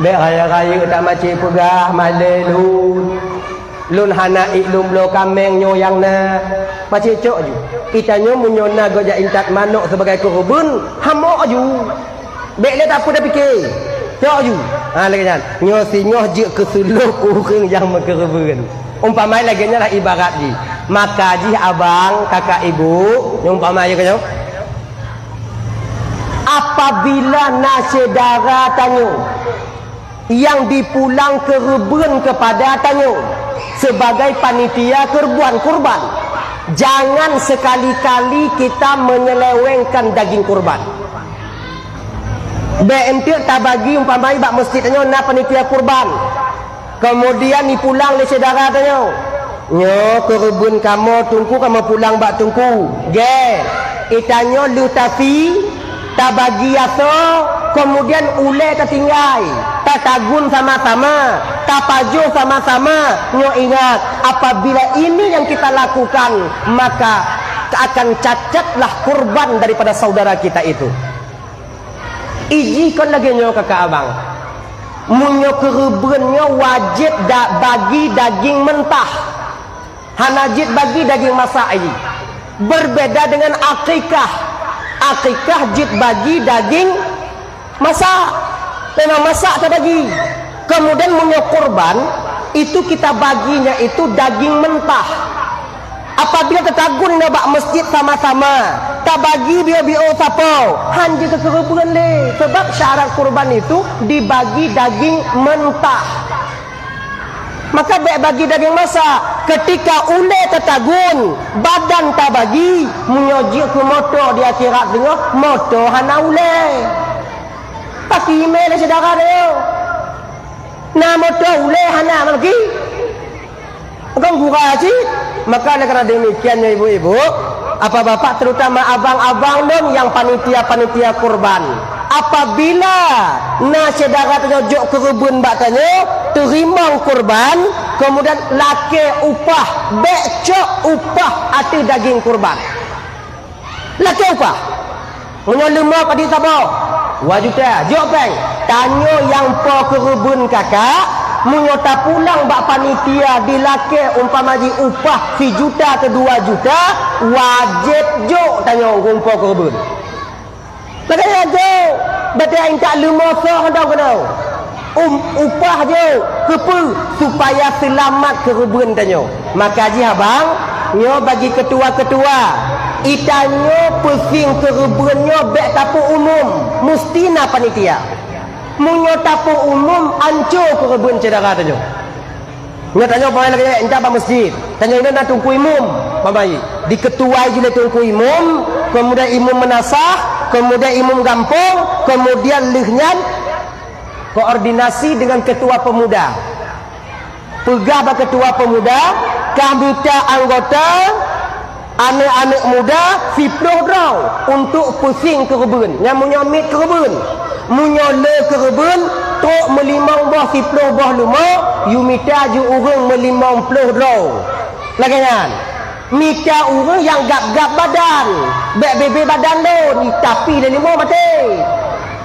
Bèk rayeuk-rayeuk that macik peugah, malèe lôn. Lôn hana ék lôn bloe kaméng nyoe nyang na. Macik cok ju. Geutanyoe meunyoe na gobnyan intat manok sibagai keureubeuen, hamok ju. Bèk lé tapeue tapike. Cok ju. Ha, lagèe nyan. Nyoe singoh jeuet keu seulôh ureueng nyang meukeureubeuen. Umpama lagèe nyan lah ibarat jih. Maka jih abang, kakak, ibu, nyoe umpama jih keu nyoe. Apabila na syedara tanyoe nyang dipulang keureubeuen keupada tanyoe sibagai panitia keureubeuen kurban, jangan sekali-kali kita menyelewengkan daging kurban. Bèk enteuk tabagi, umpama bak meuseujid tanyoe na panitia kurban, keumudian ipulang lé syedara tanyoe, "Nyoe keureubeuen kamoe Teungku, kamoe pulang bak Teungku." Gèt, geutanyoe lheueh tasi, tabagi asoe, keumudian ulèe tatinggai, tatagun sama-sama, tapajoh sama-sama. Nyoe ingat, apabila ini yang kita lakukan, maka akan cacatlah kurban daripada saudara kita itu. Ijih kon lagèe nyoe kakak abang. Meunyoe keureubeuen nyoe wajéb da-, bagi daging mentah. Hana jeuet bagi daging masak jih. Berbeda dengan akikah. Akikah jeuet bagi daging masak. Memang masak tabagi. Kemudian meunyoe kurban, itu kita baginya itu daging mentah. Apabila tatagun na bak meuseujid sama-sama, tabagi biôh-biôh sapo, han jeuet keu keureubeuen lé. Sebab syarat kurban itu dibagi daging mentah. Maka bèk bagi daging masak. Ketika ulèe tatagun, badan tabagi, meunyoe jeuet keu moto di akhirat singoh, moto hana ulèe. Pakimé lé syedara tanyoe. Na moto ulèe hana bagi. Kon gura cit. Maka oleh karena demikian, ya ibu-ibu, apa bapak, terutama abang-abang lôn nyang panitia-panitia kurban, apabila na syedara tanyoe jok keureubeuen bak tanyoe, teurimong kurban, kemudian lakèe upah, bèk cok upah ateueh daging kurban. Lakèe upah. Meunyoe leumo padit saboh, dua juta, jok péng. Tanyoe nyang po keureubeuen kakak, meunyoe tapulang bak panitia dilakèe umpama jih upah sijuta keu dua juta, wajéb jok tanyoe keu po keureubeuen. Lagèe nyan jok, batèe intat leumo soh dong keunoe. Um, upah jok, keupeue? Supaya seulamat keureubeuen tanyoe. Maka jih abang, nyoe bagi keutua-keutua, geutanyoe peusieng keureubeuen nyoe bèk tapeuumum, musti na panitia. Meunyoe tapeuumum, anco keureubeuen syedara tanyoe. Nyoe tanyoe peuhai lagèe nyan, intat bak meuseujid. Tanyoe inoe na teungku imum, paham baik. Dikeutuai jih lé teungku imum, keumudian imum meunasah, keumudian imum gampông, keumudian lheueh nyan koordinasi dengan keutua peumuda. Peugah bak keutua peumuda, ka mita anggota aneuk-aneuk muda siploh droe untuk peusieng keureubeuen. Nyan meunyoe miet keureubeuen. Meunyoe le keureubeuen, trok meulimong boh siploh boh leumo, yue mita ju ureueng meulimong ploh droe. Lagèe nyan. Mita ureueng nyang gab-gab badan, bèk bebe badan lôn, tapi lé leumo maté.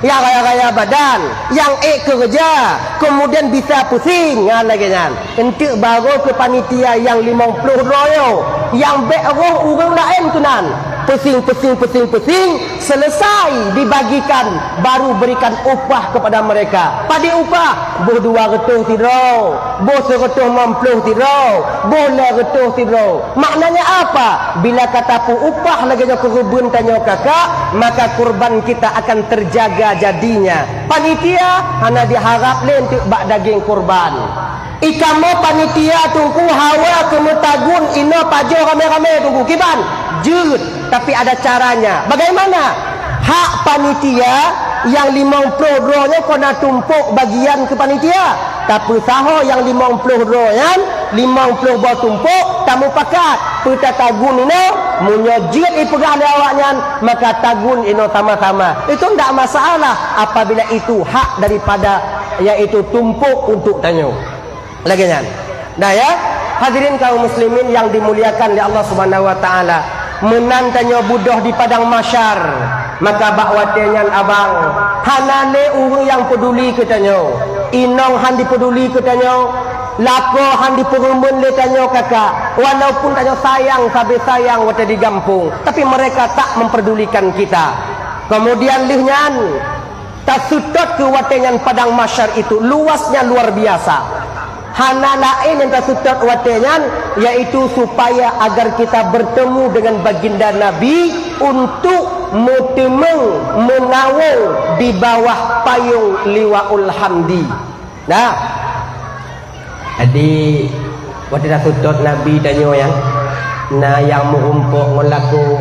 Nyang raya-raya badan, nyang ék keureuja, keumudian bisa peusieng, nyan lagèe nyan. Eunteuk barô keu panitia nyang limong ploh droe nyoe, nyang bèk roh ureueng laén keunan. Peusieng, peusieng, peusieng, peusieng, selesai dibagikan, baru berikan upah kepada mereka. Padé upah? Boh dua reutôh sidroe, boh sireutôh limong ploh sidroe, boh lhèe reutôh sidroe. Maknanya apa? Bila ka tapeuupah lagèe nyoe keureubeuen tanyoe kakak, maka kurban kita akan terjaga jadinya. Panitia hana diharap lé eunteuk bak daging kurban. I kamoe panitia Teungku hawa keu meutagun inoe pajoh ramé-ramé Teungku. Kiban? Jeuet, tapi ada caranya. Bagaimana? Hak panitia nyang limong ploh droe nyoe kon na tumpôk bagian keu panitia. Tapeusaho nyang limong ploh droe nyan, limong ploh boh tumpôk, tamupakat. Peue tatagun inoe, meunyoe jeuet ipeugah lé awaknyan, maka tagun inoe sama-sama. Itu ndak masalah apabila itu hak daripada, yaitu tumpôk untuk tanyoe. Lagèe nyan. Nah ya, hadirin kaum muslimin yang dimuliakan lé Allah Subhanahu wa taala, meunan tanyoe beudôh di padang mahsyar, maka bak watèe nyan abang, hana lé ureueng nyang peuduli keu tanyoe. Inong han dipeuduli keu tanyoe, lakoe han dipeureumeun lé tanyoe kakak, walaupun tanyoe sayang sabe sayang watèe di gampông, tapi mereka tak memperdulikan kita. Kemudian lheueh nyan, taseutôt keu watèe nyan padang mahsyar itu luasnya luar biasa. Hana laén nyang taseutôt watèe nyan, yaitu supaya agar kita bertemu dengan baginda Nabi untuk meuteumeung, meunawöng di bawah payông Liwaul Hamdi. Nah, jadi, watèe taseutôt Nabi tanyoe nyan, na nyang meurumpok ngon lakoe,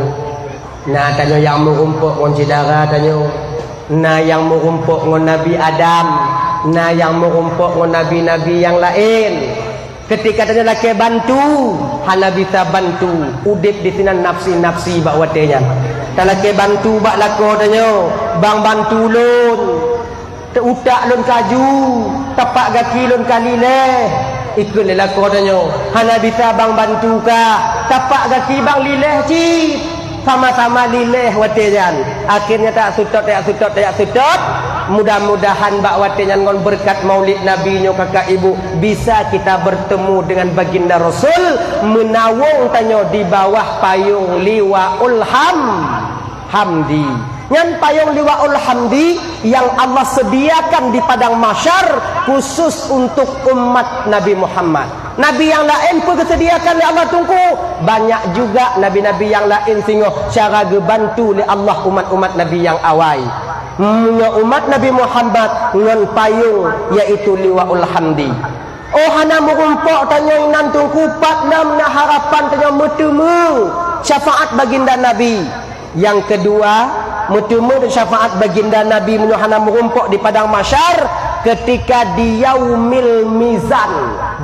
na tanyoe nyang meurumpok ngon syedara tanyoe, na nyang meurumpok ngon Nabi Adam, na nyang meurumpok ngon nabi-nabi nyang laén. Keutika tanyoe lakèe bantu, hana bisa bantu, udép disinan nafsi-nafsi bak watèe nyan. Talakèe bantu bak lakoe tanyoe, "Bang, bantu lôn." Teutak lôn ka ju, tapak gaki lôn ka lilèh. Ikheun lé lakoe tanyoe, "Hana bisa bang bantu kah, tapak gaki bang lilèh cit." Sama-sama lilèh watèe nyan. Akhirnya taseutôt, taseutôt, taseutôt. Mudah-mudahan bak watèe nyan ngon beureukat maulid Nabi nyoe kakak ibu, bisa kita bertemu dengan baginda Rasul, meunawöng tanyoe di bawah payông Liwaul Ham-, Hamdi. Nyan payông Liwaul Hamdi nyang Allah sediakan di padang mahsyar khusus untuk umat Nabi Muhammad. Nabi nyang laén peue geusediakan lé Allah Teungku? Banyak juga nabi-nabi nyang laén singoh cara geubantu lé Allah umat-umat Nabi nyang awai. Meunyoe umat Nabi Muhammad ngon payông, yaitu Liwaul Hamdi. Oh, hana meurumpok tanyoe inan Teungku, pat lom na harapan tanyoe meuteumé syafaat baginda Nabi. Nyang keudua, meuteumé syafaat baginda Nabi meunyoe hana meurumpok di padang mahsyar, keutika di yaumil mizan,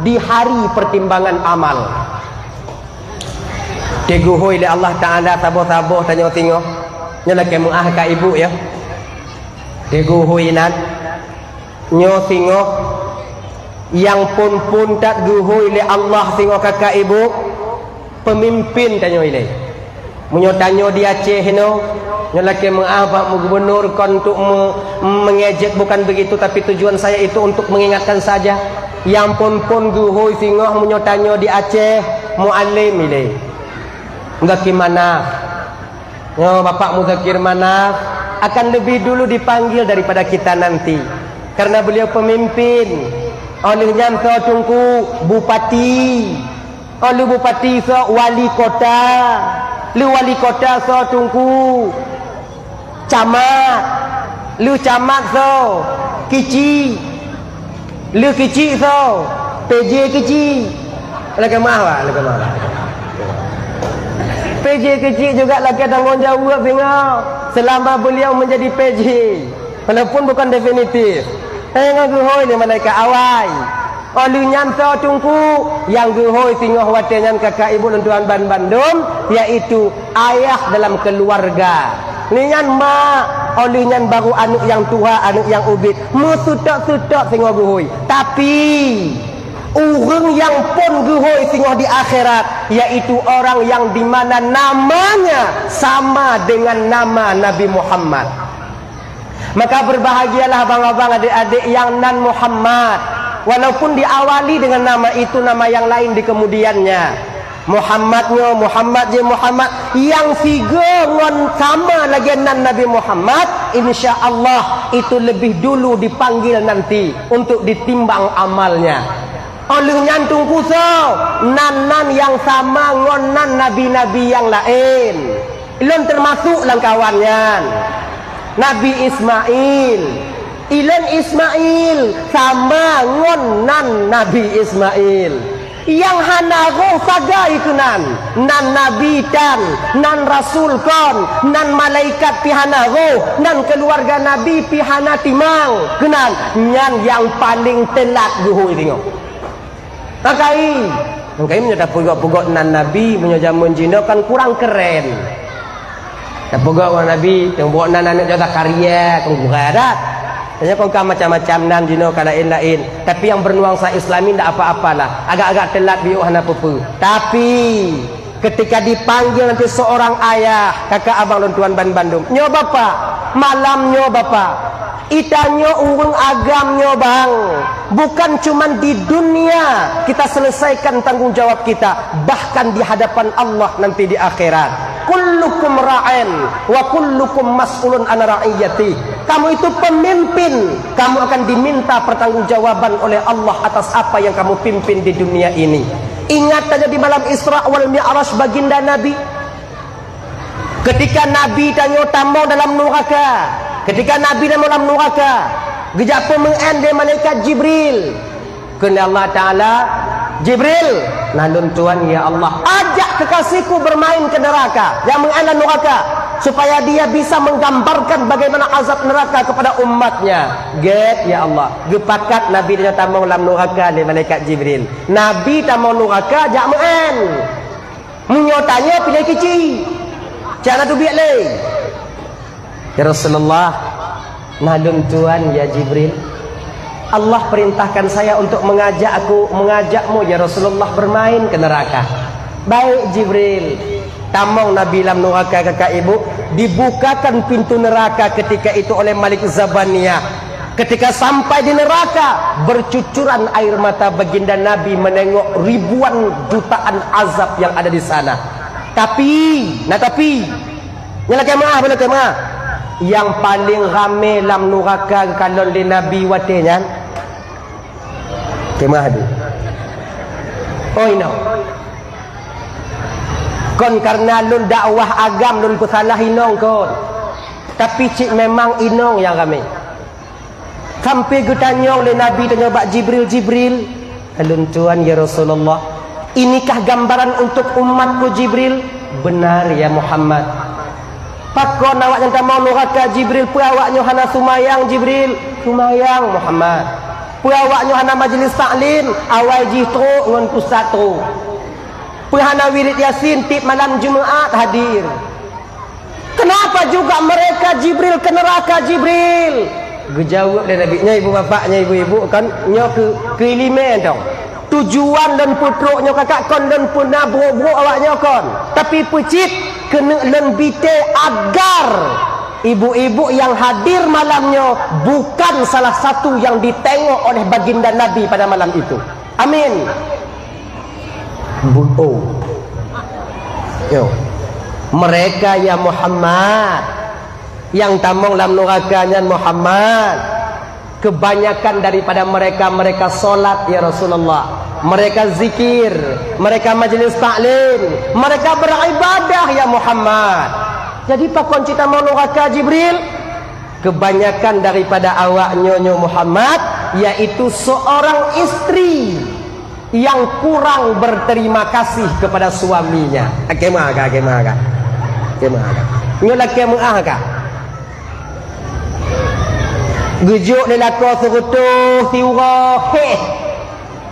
di hari pertimbangan amal. Teuguhôi lé Allah Taala saboh-saboh tanyoe singoh. Nyoe lakèe meu'ah kak ibu ya. Teuguhôi inan. Nyoe singoh nyang phôn-phôn that geuhôi lé Allah singoh kakak ibu, peumimpén tanyoe ilèe. Meunyoe tanyoe di Aceh inoe, nyoe lakèe meu'ah bak gubernur kon untuk me-, mengejek, bukan begitu, tapi tujuan saya itu untuk mengingatkan saja. Nyang phôn-phôn geuhôi singoh meunyoe tanyoe di Aceh, Mualem ilèe. Enggak gimana? Nyoe Bapak Muzakir Manaf akan lebih dulu dipanggil daripada kita nanti, karena beliau pemimpin. Óh lheueh nyan soe Teungku? Bupati. Óh lheueh bupati soe? Wali kota. Lheueh wali kota soe Teungku? Camat. Lheueh camat soe? Keuchik. Lheueh keuchik soe? P J keuchik. Lakèe meu'ah, Pak, lakèe meu'ah. P J keuchik juga lakèe tanggong jaweueb singoh selama beliau menjadi P J, walaupun bukan definitif. Hai nyang geuhôi lé malaikat awai. Óh lheueh nyan soe Teungku? Nyang geuhôi singoh watèe nyan kakak ibu lôn tuan ban bandum, yaitu ayah dalam keluarga. Lheueh nyan mak, óh lheueh nyan baru aneuk nyang tuha, aneuk nyang ubit. Meuseutôt-seutôt singoh geuhôi. Tapi, ureueng nyang phôn geuhôi singoh di akhirat, yaitu orang yang di mana namanya sama dengan nama Nabi Muhammad. Maka berbahagialah abang-abang, adik-adik yang nan Muhammad, walaupun diawali dengan nama itu, nama yang lain di kemudiannya. Muhammad nyoe, Muhammad jih, Muhammad nyang sigoe ngon sama lagée nan Nabi Muhammad, insya Allah itu lebih dulu dipanggil nanti untuk ditimbang amalnya. Óh lheueh nyan teungku soe, nan-nan nyang sama ngon nan nabi-nabi nyang laén. Lôn teumasuk lam kawan nyan. Nabi Ismail. Ilôn Ismail sama ngon nan Nabi Ismail. Nyang hana roh sagai keunan, nan nabi tan, nan rasul kon, nan malaikat pih hana roh, nan keuluwarga nabi pih hana timang keunan, nyan nyang paleng teulat geuhôi singoh. Takai. Takai meunyoe tapeugok-peugok nan nabi, meunyoe jameun jinoe kan kurang keren. Tapeugok ngon nabi, teumbok nan aneuk Zakaria, kan kurang adat. Tanyoe kon ka macam-macam nan jinoe ka laén-laén. Tapi nyang bernuansa Islami ndak apa-apalah. Agak-agak teulat biôh hana peue-peue. Tapi ketika dipanggil nanti seorang ayah, kakak abang lôn tuan ban bandum. Nyoe bapak, malam nyoe bapak. Itanyoe ureuëng agam nyoe bang, bukan cuman di dunia kita selesaikan tanggung jawab kita, bahkan di hadapan Allah nanti di akhirat. Kullukum ra'in wa kullukum mas'ulun an ra'iyati. Kamu itu pemimpin, kamu akan diminta pertanggungjawaban oleh Allah atas apa yang kamu pimpin di dunia ini. Ingat saja di malam Isra wal Mi'raj baginda Nabi, ketika Nabi tanyoe tamong dalam nuraka, ketika Nabi tamong dalam nuraka, geujak peumeu'en lé malaikat Jibril. Kheun Allah Taala, "Jibril, na lôn tuan ya Allah, ajak kekasihku bermain ke neraka, nyang meu'en lam nuraka, supaya dia bisa menggambarkan bagaimana azab neraka kepada umatnya." Gét ya Allah, geupakat Nabi tanyoe tamong lam nuraka lé malaikat Jibril. Nabi tamong nuraka jak meu'en. Meunyoe tanyoe piléh kici, cak na teubiet lé. "Ya Rasulullah, na lôn tuan ya Jibril. Allah perintahkan saya untuk mengajak aku, mengajakmu ya Rasulullah bermain ke neraka." Baik Jibril, tamong Nabi lam nuraka kakak ibu, dibukakan pintu neraka ketika itu oleh Malik Zabaniyah. Ketika sampai di neraka, bercucuran air mata baginda Nabi menengok ribuan jutaan azab yang ada di sana. Tapi, na tapi, nyang lakée meu'ah, lakée meu'ah. Nyang paleng ramé lam nuraka geukalon lé Nabi watée nyan. Lakée meu'ah deh. Oh, inong. Kon karena lôn dakwah agam lôn peusalah inong kon. Tapi cit memang inong nyang ramé. Sampai geutanyong lé Nabi tanyoe bak Jibril, "Jibril, ulôn tuan ya Rasulullah, inikah gambaran untuk umatku Jibril?" "Benar ya Muhammad." "Pakon awaknyan tamong nuraka Jibril, peue awaknyoe hana sumayang Jibril?" "Sumayang Muhammad." "Peue awaknyoe hana majlis taklim, awai jih trok ngon pusat trok?" "Peue hana wirid Yasin tiep malam Jumaat hadir?" "Kenapa juga mereka Jibril ke neraka Jibril?" Geujaweueb lé Nabi, "Nyoe ibu bapak, nyoe ibu-ibu kan, nyoe keu, keu ileumèe dong. Tujuan lôn peutrok nyoe kakak kon lôn peuna brok-brok awak nyoe kon. Tapi peucit keuneuk lôn bite agar ibu-ibu yang hadir malam nyoe bukan salah satu yang ditengok oleh baginda Nabi pada malam itu." Amin. Bu-, oh. Yo. Mereka ya Muhammad, yang tamong lam nuraka nyan Muhammad, kebanyakan daripada mereka, mereka solat ya Rasulullah, mereka zikir, mereka majelis taklim, mereka beribadah ya Muhammad. Jadi pakon cit tamong nuraka Jibril? Kebanyakan daripada awak nyoe Muhammad, yaitu seorang istri yang kurang berterima kasih kepada suaminya. Akemah ka, akemah ka. Akemah ka. Nyoe lakée meuah ka. Geujok lé lakoe seureutôh siuroe, heh.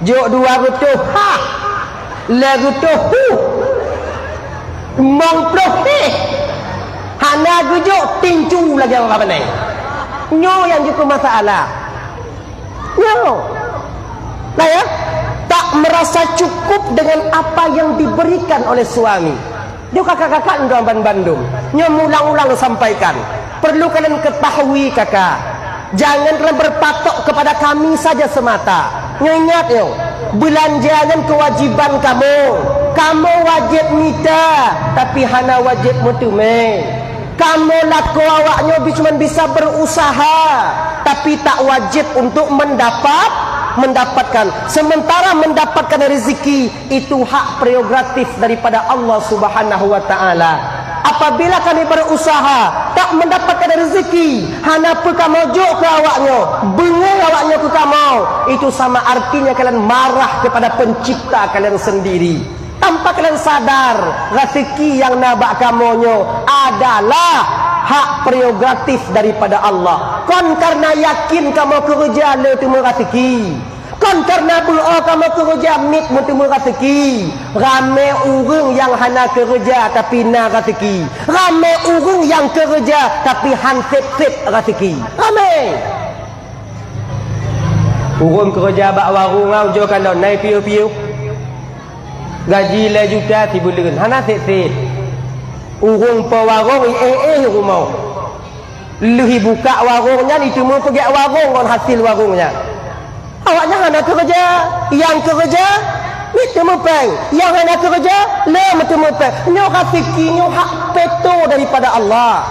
Jok dua reutôh, hah. Lhée reutôh, huh. Limong ploh, heh. Hana geujok, tincu lagée ureueng bangai. Nyoe nyang jeuet keu masalah. Nyoe. Nah ya, tak merasa cukup dengan apa yang diberikan oleh suami. Nyoe kakak-kakak ngon ban bandum. Nyoe mulang-ulang sampaikan. Perlu kalian ketahui kakak. Jangan kalian berpatok kepada kami saja semata. Nyoe ingat nyoe. Beulanja nyan kewajiban kamoe. Kamoe wajéb mita, tapi hana wajéb meuteumé. Kamoe lakoe awaknyoe bi-, cuman bisa berusaha, tapi tak wajib untuk mendapat, mendapatkan. Sementara mendapatkan rezeki itu hak prerogatif daripada Allah Subhanahu wa Ta'ala. Apabila kami berusaha tak mendapatkan rezeki, hana peu kamoe jok keu awaknyoe, beungéh awaknyoe keu kamoe, itu sama artinya kalian marah kepada pencipta kalian sendiri. Tanpa kalian sadar, rezeki nyang na bak kamoe nyoe adalah hak prerogatif daripada Allah. Kon karena yakin kamoe keureuja le teuma rezeki. Kon karena beuo kamoe keureuja miet meuteumé rezeki. Ramé ureuëng nyang hana keureuja tapi na rezeki. Ramé ureuëng nyang keureuja tapi han sép-sép rezeki. Ramé. Ureuëng keureuja bak warong, ujoe kalon na piôh-piôh. Gaji lhée juta sibuleuen, hana sép-sép. Ureuëng po warong i éh-éh rumoh. Lheueh buka warong nyan, iteumé peugét warong ngon hasil warong nyan. Awaknyan hana keureuja, nyang keureuja meuteumé péng, nyang hana keureuja le meuteumé péng. Nyoe rezeki, nyoe hak peto daripada Allah.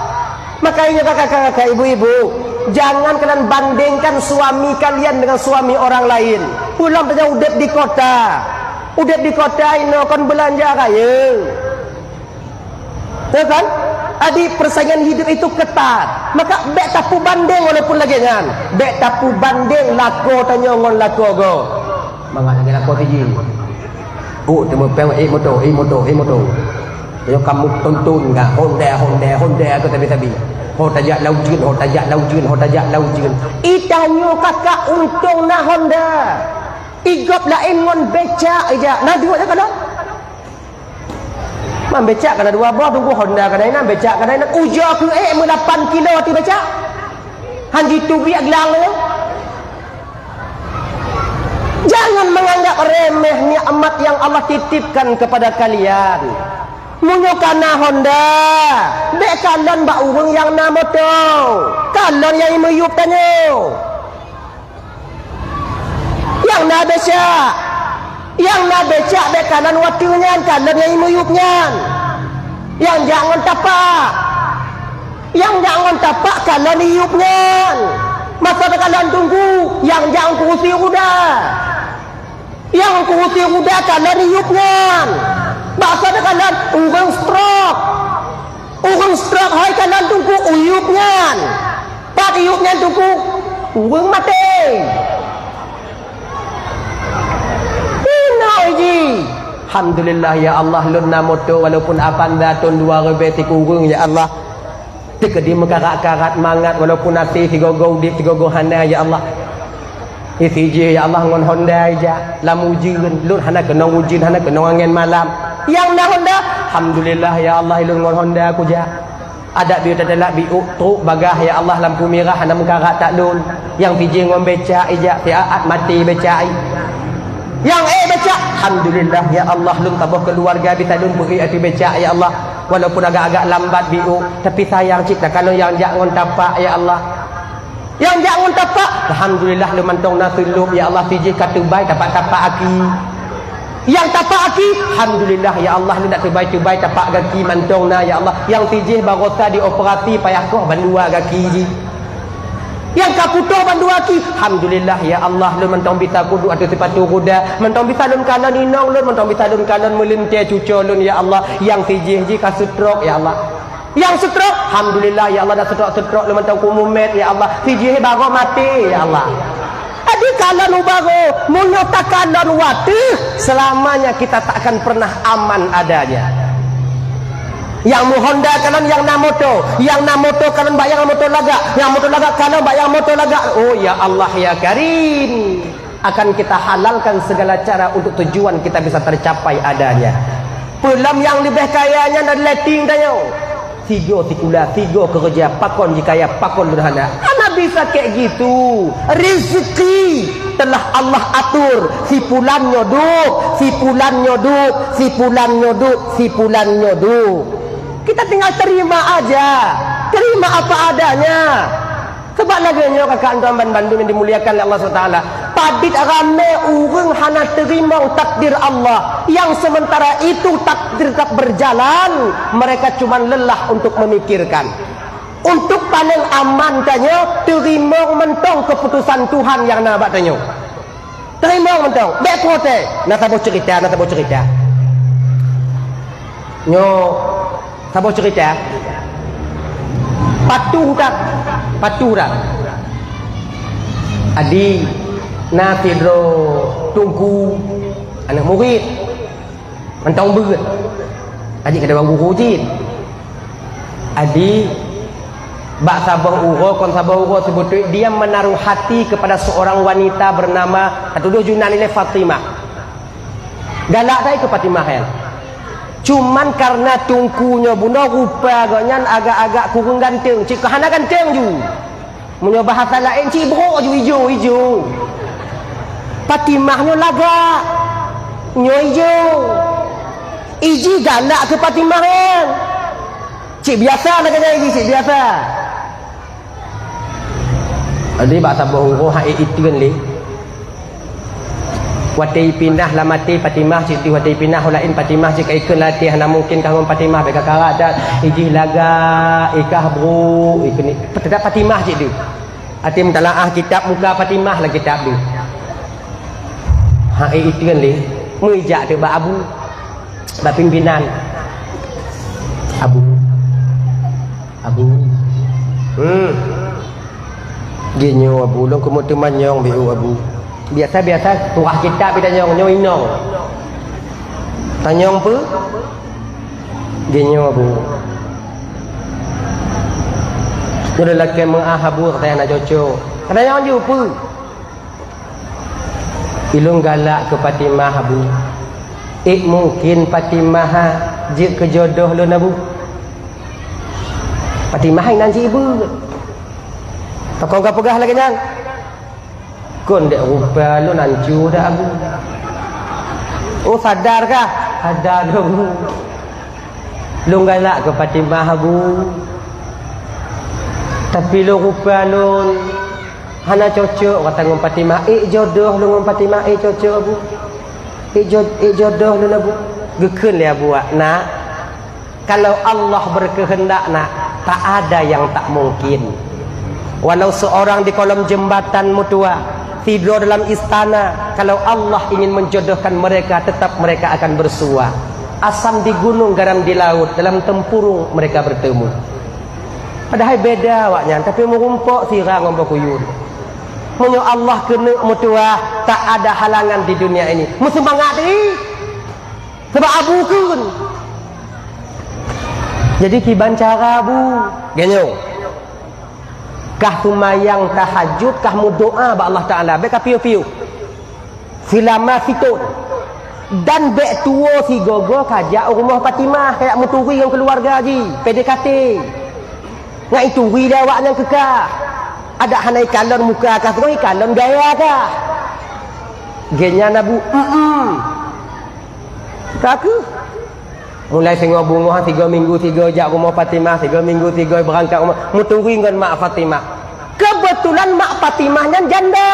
Makanya kakak-kakak, ibu-ibu, jangan kalian bandingkan suami kalian dengan suami orang lain. Pulang saja udép di kota. Udép di kota inoe kon beulanja kaya. Ya kan? Jadi persaingan hidup itu ketat. Maka bék tapubanding walaupun lagée nyan. Bék tapubanding lakoe tanyoe ngon lakoe gob. Mangat lagée lakoe siji. Oh, teumé péng, eh, moto, eh, moto, eh, moto. Nyoe kamoe tonton ka, Honda, Honda, Honda, keu sabe-sabe. Ho tajak lam ujeuen, ho tajak lam ujeuen, ho tajak lam ujeuen. Itanyoe kakak untông na Honda. Igop laén ngon becak ijak. Na duek nyan kalon? Man becak kana dua boh, tunggu Honda kana inan, becak kana inan. Ujoe keu ék meulapan kilo ateueh becak. Han jitubiek glang nyoe. Jangan menganggap remeh nikmat yang Allah titipkan kepada kalian. Meunyoe kana Honda, bék kalon bak ureuëng nyang na moto. Kalon nyang imeuyueb tanyoe. Nyang na becak. Nyang na becak bék kalon watée nyan, kalon nyang imeuyueb nyan. Nyang jak ngon tapak. Nyang jak ngon tapak kalon iyueb nyan. Masa takalon teungku, nyang jak ngon kurusi ruda. Nyang kurusi ruda kalon iyueb nyan. Bak sabe kalon ureuëng stroke. Ureuëng stroke hai kalon teungku iyueb nyan. Pat iyueb nyan teungku, ureuëng maté. Inoe jih. Alhamdulillah ya Allah, lôn na moto walaupun Avanza thôn dua ribée sikureueng ya Allah. Teukeudi meukarat-karat mangat walaupun até sigoe-goe udeb sigoe-goe hana ya Allah. Isi jih ya Allah ngon Honda ijak lam ujeuen, lôn hana keunong ujeuen, hana keunong angén malam. Nyang na Honda, alhamdulillah ya Allah, lôn ngon Honda kujak. Adak bieu tatalak biuk trok bagah ya Allah lampu mirah hana meukarat that lôn. Nyang sijih ngon becak ijak siat maté becak i. Nyang ék becak, alhamdulillah ya Allah, lôn saboh keuluwarga bisa lôn beuék ateueh becak ya Allah. Walaupun agak-agak lambat biuk, tapi sayang cit takalon nyang jak ngon tapak ya Allah. Nyang jak ngon tapak, alhamdulillah lôn mantong na seulop ya Allah, sijih ka teubai tapak-tapak aki. Nyang tapak aki, alhamdulillah ya Allah, lôn dak teubai-teubai tapak gaki mantong na ya Allah. Nyang sijih barosa dioperasi payah koh bandua gaki jih. Nyang ka putôh bandua aki, alhamdulillah ya Allah, lôn mantong bisa kuduek ateueh sipatu kuda, mantong bisa lôn kalon inong lôn, mantong bisa lôn kalon meulintée cucoe lôn ya Allah. Nyang sijih jih ka stroke ya Allah. Nyang stroke, alhamdulillah ya Allah, dak stroke-stroke lôn mantong kumumet ya Allah. Sijih bagoe maté ya Allah. Jadi kalon u bagoe, meunyoe takalon watée, selamanya kita tak akan pernah aman adanya. Nyang meuhonda kalon nyang na moto, nyang na moto kalon bak nyang moto lagak, nyang moto lagak kalon bak nyang moto lagak. Oh ya Allah ya Karim. Akan kita halalkan segala cara untuk tujuan kita bisa tercapai adanya. Peue lom nyang leubeh kaya nyan adalah ting tanyoe. Sigoe sikula, sigoe keureuja, pakon jikaya, pakon lôn hana. Hana bisa kek gitu. Rezeki telah Allah atur. Si pulan nyoe duek, si pulan nyoe duek, si pulan nyoe duek, si pulan nyoe duek. Kita tinggal terima aja. Terima apa adanya. Sebab lagée nyoe kakak tuan ban bandum nyang dimuliakan lé Allah subhanahu wa taala. Padit ramé ureuëng hana teurimong takdir Allah, yang sementara itu takdir tetap berjalan, mereka cuma lelah untuk memikirkan. Untuk paling aman tanyoe, teurimong mantong keuputusan Tuhan nyang na bak tanyoe. Teurimong mantong, bék protes. Na saboh cerita, na saboh cerita. Nyoe saboh cerita. Patuh tak? Patuh tak? Adi, na sidroe teungku, aneuk murit. Mantong beuet. Aji kada guru jin. Adi, bak saboh uroe, kon saboh uroe, sebetulnya dia menaruh hati kepada seorang wanita bernama, atau dua Yunani lé, Fatimah. Galak dai keu Fatimah nyan. Cuman karena teungku nyoe bunoe rupa gobnyan agak-agak kureueng ganteng, cit ka hana ganteng ju. Meunyoe bahasa laén, cit brok ju ijo-ijo. Fatimah nyoe lagak, nyoe ijo. Iji galak keu Fatimah nyan. Cit biasa lagèe nyan iji, cit biasa. Jadi bak saboh uroe hai iteun lé. Watèe ipinah lam até Fatimah cit deuh, watèe ipinah u laén Fatimah cit ka ikeun lam até, hana mungken kah ngon Fatimah, bèk ka karat that, ijih lagak, ikah brok, ikeun tetap Fatimah cit deuh. Até meutalaah kitab muka Fatimah lam kitab deuh. Ha, eh, iteun lé, meujak teuk bak abu, bak pimpinan. Abu. Abu. Hmm. Geuh nyoe Abu, lôn keumeung teumanyong beu Abu. Biasa-biasa tuah kitab tanyong, nyoe inong. Tanyong peue? Geuh nyoe Abu. Nyoe lôn lakèe meu'ah Abu, katanya hana cocok. Katanya nyoe peue? Ilôn galak keu Fatimah, Abu. Ék mungken Fatimah jeuet keu jodoh lôn, Abu? Fatimah inan jibeuet. Pakon ka peugah lagèe nyan? Kon dek rupa lôn ancu dak, Abu. Oh, sadar kah? Sadar, Abu. Lôn galak keu Fatimah, Abu. Tapi lôn rupa lôn hana cocok, kata, ngon Fatimah. Ék jodoh lôn ngon Fatimah, ék cocok, Abu. Ék jo-, ék jodoh lôn, Abu. Geukheun lé Abu, nak, kalau Allah berkehendak, nak, tak ada yang tak mungkin. Walau seorang di kolong jembatan meutuah, sidroe dalam istana, kalau Allah ingin menjodohkan mereka, tetap mereka akan bersua. Asam di gunung, garam di laut, dalam tempurung mereka bertemu. Padahai beda awaknyan, tapi meurumpok sira ngon boh kuyun. Meunyoe Allah keuneuk meutuah, tak ada halangan di dunia ini. Meuseumangat diri. Sabab Abu kheun. Jadi kiban cara, Abu? Geunyong. Kah seumayang tahajud, kah meudoa bak Allah Taala, bèk ka piôh-piôh. Seulama sithon. Dan bèk tuwoe sigoe-goe kajak u rumoh Fatimah, kajak meuturi ngon keuluwarga jih, P D K T. Nyan ituri lé awaknyan keu kah. Adak hana ikalon muka kah, seungoh ikalon gaya kah. Geuhnyan Abu, em-em. Ka keuh. Mulai singoh beungoh, tiga minggu tiga jak rumoh Fatimah, tiga minggu tiga beurangkat rumoh, meuturi ngon mak Fatimah. Keubeutulan mak Fatimah nyan janda.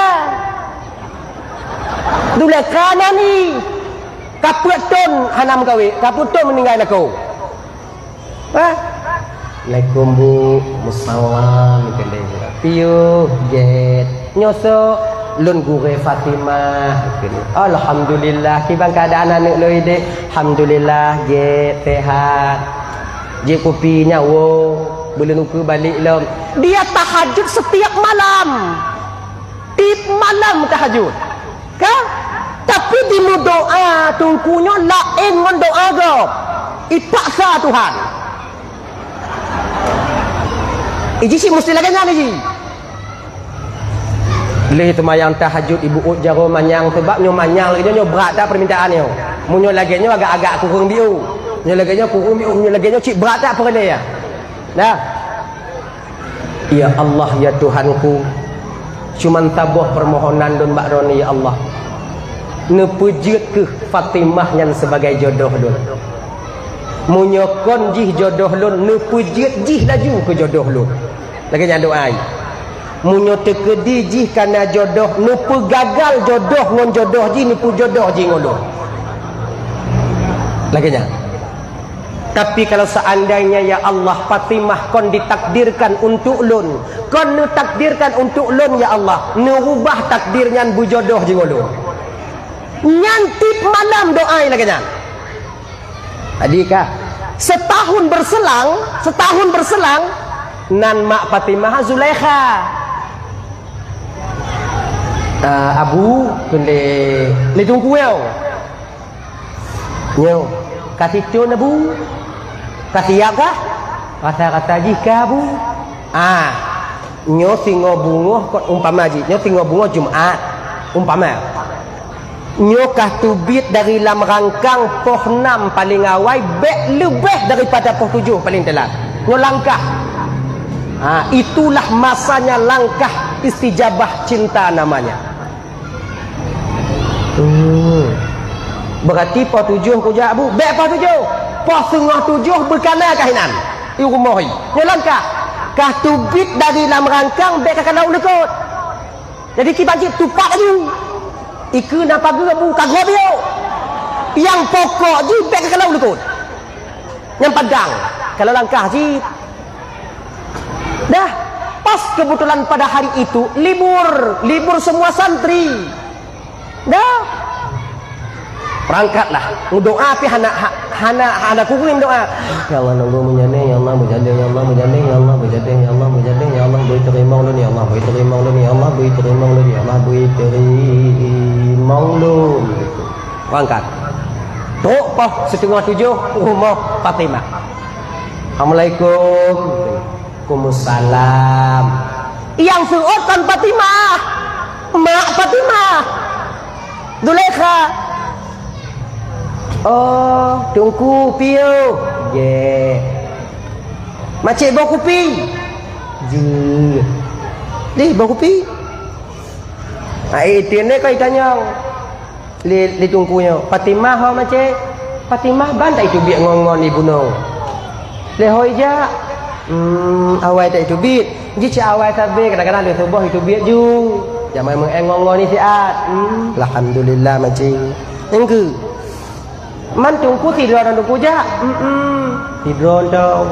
Dulaka nani. Ka peuet thon hana meukawén, ka peuet thon meuninggai lakoe. Ha? Assalamualaikum, Bu. Musalam, keude. Piôh, gét. Nyoe soe? Lôn gurèe Fatimah. Alhamdulillah. Kiban keuadaan aneuk lôn idéh? Alhamdulillah, gét, sehat. Jép kupi nyan woe, beulôn ukeue balek lom. Dia tahajud setiap malam. Tiep malam tahajud. Ka? Tapi di meudoa teungku nyoe laén ngon doa gob. Ipaksa Tuhan. Iji cit musti lagèe nyan iji. Lheuh teumayang tahajud ibuet jaroe manyang, sabab nyoe manyang lagèe nyoe, nyoe brat that permintaan nyoe. Meunyoe lagèe nyoe agak-agak kureueng biôh. Nyoe lagèe nyoe kureueng biôh, nyoe lagèe nyoe cit brat that peureulèe nyan. Nah. Ya Allah, ya Tuhanku, cuman saboh permohonan lôn bak Droeneuh, ya Allah. Neupeujeuet keuh Fatimah nyan sebagai jodoh lôn. Meunyoe kon jih jodoh lôn, neupeujeuet jih laju keu jodoh lôn. Lagèe nyan doa. Meunyoe teukeudi jih kana jodoh, neupeugagal jodoh ngon jodoh jih, neupeujodoh jih ngon lôn. Lagée nyan. Tapi kalau seandainya, ya Allah, Fatimah kon ditakdirkan untuk lôn, kon neutakdirkan untuk lôn, ya Allah, neurubah takdir nyan beujodoh jih ngon lôn. Nyan tiep malam doa lagée nyan. Jadi kah, setahun berselang, setahun berselang, nan mak Fatimah Zulaikha. Ah, Abu, keuneuk lé Teungku nyoe. Nyoe, ka sithon Abu. Ka siap kah? Rasa-rasa jih ka Abu. Ah, nyoe singoh beungoh kon umpama jih. Nyoe singoh beungoh Jumat. Umpama. Nyoe ka teubiet dari lam rangkang poh nam paléng awai, bék leubeh daripada poh tujoh paléng teulat. Nyoe langkah. Ha, itulah masanya langkah istijabah cinta namanya. Hmm. Berarti poh tujoh kujak bu, bék poh tujoh. Poh seungoh tujoh beukana kah inan. I rumoh i. Nyoe langkah. Ka teubiet dari lam rangkang bék ka kalau leukot. Jadi kiban cit tupat laju. Ikeue na pageue bu ka gob yo. Nyang pokok jih bék ka kalau leukot. Nyang padang kalau langkah cit. Dah, pas kebetulan pada hari itu libur, libur semua santri. Dah. Berangkatlah. Doa pi hana ha- hana hana kureueng doa. Ya Allah, nunggu meujadeng, ya Allah, meujadeng, ya Allah, meujadeng, ya Allah, meujadeng, ya Allah, meujadeng, ya Allah, beri teurimong lôn, ya Allah, beri teurimong lôn, ya Allah, beri teurimong lôn, ya Allah, beri teurimong lôn. Berangkat. Trok poh seteungoh tujoh rumoh Fatimah. Assalamualaikum. Waalaikumsalam. Nyang seuôt kon Fatimah. Mak Fatimah. Zulaikha. Oh, Teungku piôh. Jeh. Macet boh kupi. Jeh. Dih boh kupi. Hai, itu ni kau tanyong. Lé, lé Teungku nyoe, "Fatimah ho macet?" "Fatimah ban tak iteubiet ngon-ngon ibunoe." "Lé ho ijak?" "Hmm, awai tak iteubiet. Jih cit awai sabe, kadang-kadang lheueh suboh iteubiet ju. Jamai meu'en ngon-ngon ni siat." "Hmm, alhamdulillah macet." "Engkeu." "Man Teungku sidroe ngon Teungku jak?" "Hmm, sidroe tong."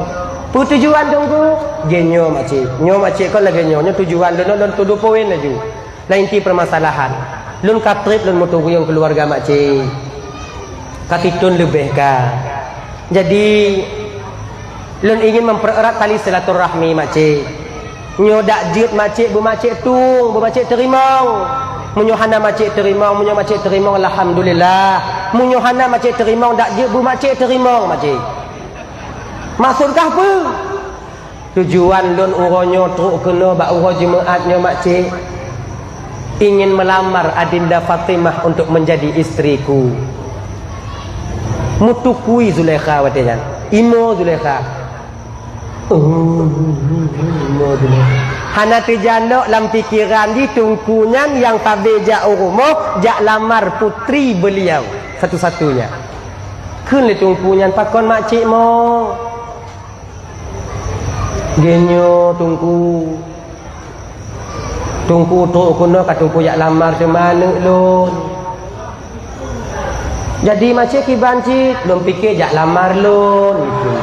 "Peue tujuan Teungku?" "Jih nyoe macet. Nyoe macet kon lagée nyoe. Nyoe tujuan lôn, lôn tudoe poin laju." Lah inti permasalahan. Lôn ka trép lôn meuteugueng keuluwarga makcik. Ka sithon leubeh ka. Jadi, lôn ingin mempererat tali silaturahmi makcik. Nyoe dak jeuet makcik beumakcik tueng, beumakcik teurimong. Meunyoe hana makcik teurimong, meunyoe makcik teurimong, alhamdulillah. Meunyoe hana makcik teurimong, dak jeuet beumakcik teurimong makcik. Maksud kah peue? Tujuan lôn uroe nyoe trok keunoe bak uroe Jumeu'at nyoe makcik, ingin melamar Adinda Fatimah untuk menjadi istriku. Meutukui Zulaikha watée nyan. Imo Zulaikha. Oh, imo Zulaikha. Hana teujanok lam pikeran jih Teungku nyan nyang sabe jak u rumoh jak lamar putri beuliau satu-satunya. Kheun lé Teungku nyan, "Pakon makcik mo?" Geunyoe Teungku, Teungku trok keunoe ka Teungku jak lamar teuma aneuk lôn. Jadi macam kiban cit lôn pike jak lamar lôn itu.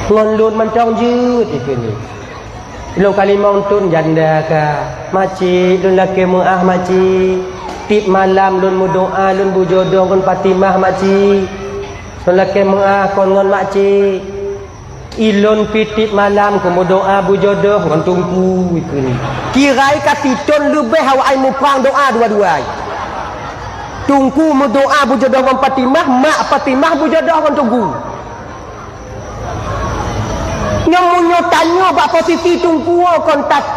Ngon lôn mantong jeuet itu ni. Lôn ka limong thon janda ka. Makcik, lôn lakée meu'ah makcik. Tiep malam lôn meudoa lôn beujodoh ngon Fatimah makcik. Lôn lakée meu'ah kon ngon makcik. Ilôn pih tiep malam keu meudoa beujodoh ngon Teungku ikeu ni. Kirai ka sithon leubeh awak ai muprang doa dua-dua. Teungku meudoa beujodoh ngon Fatimah, mak Fatimah beujodoh ngon Teungku. Nyang meunyoe tanyoe bak posisi Teungku kon ta-,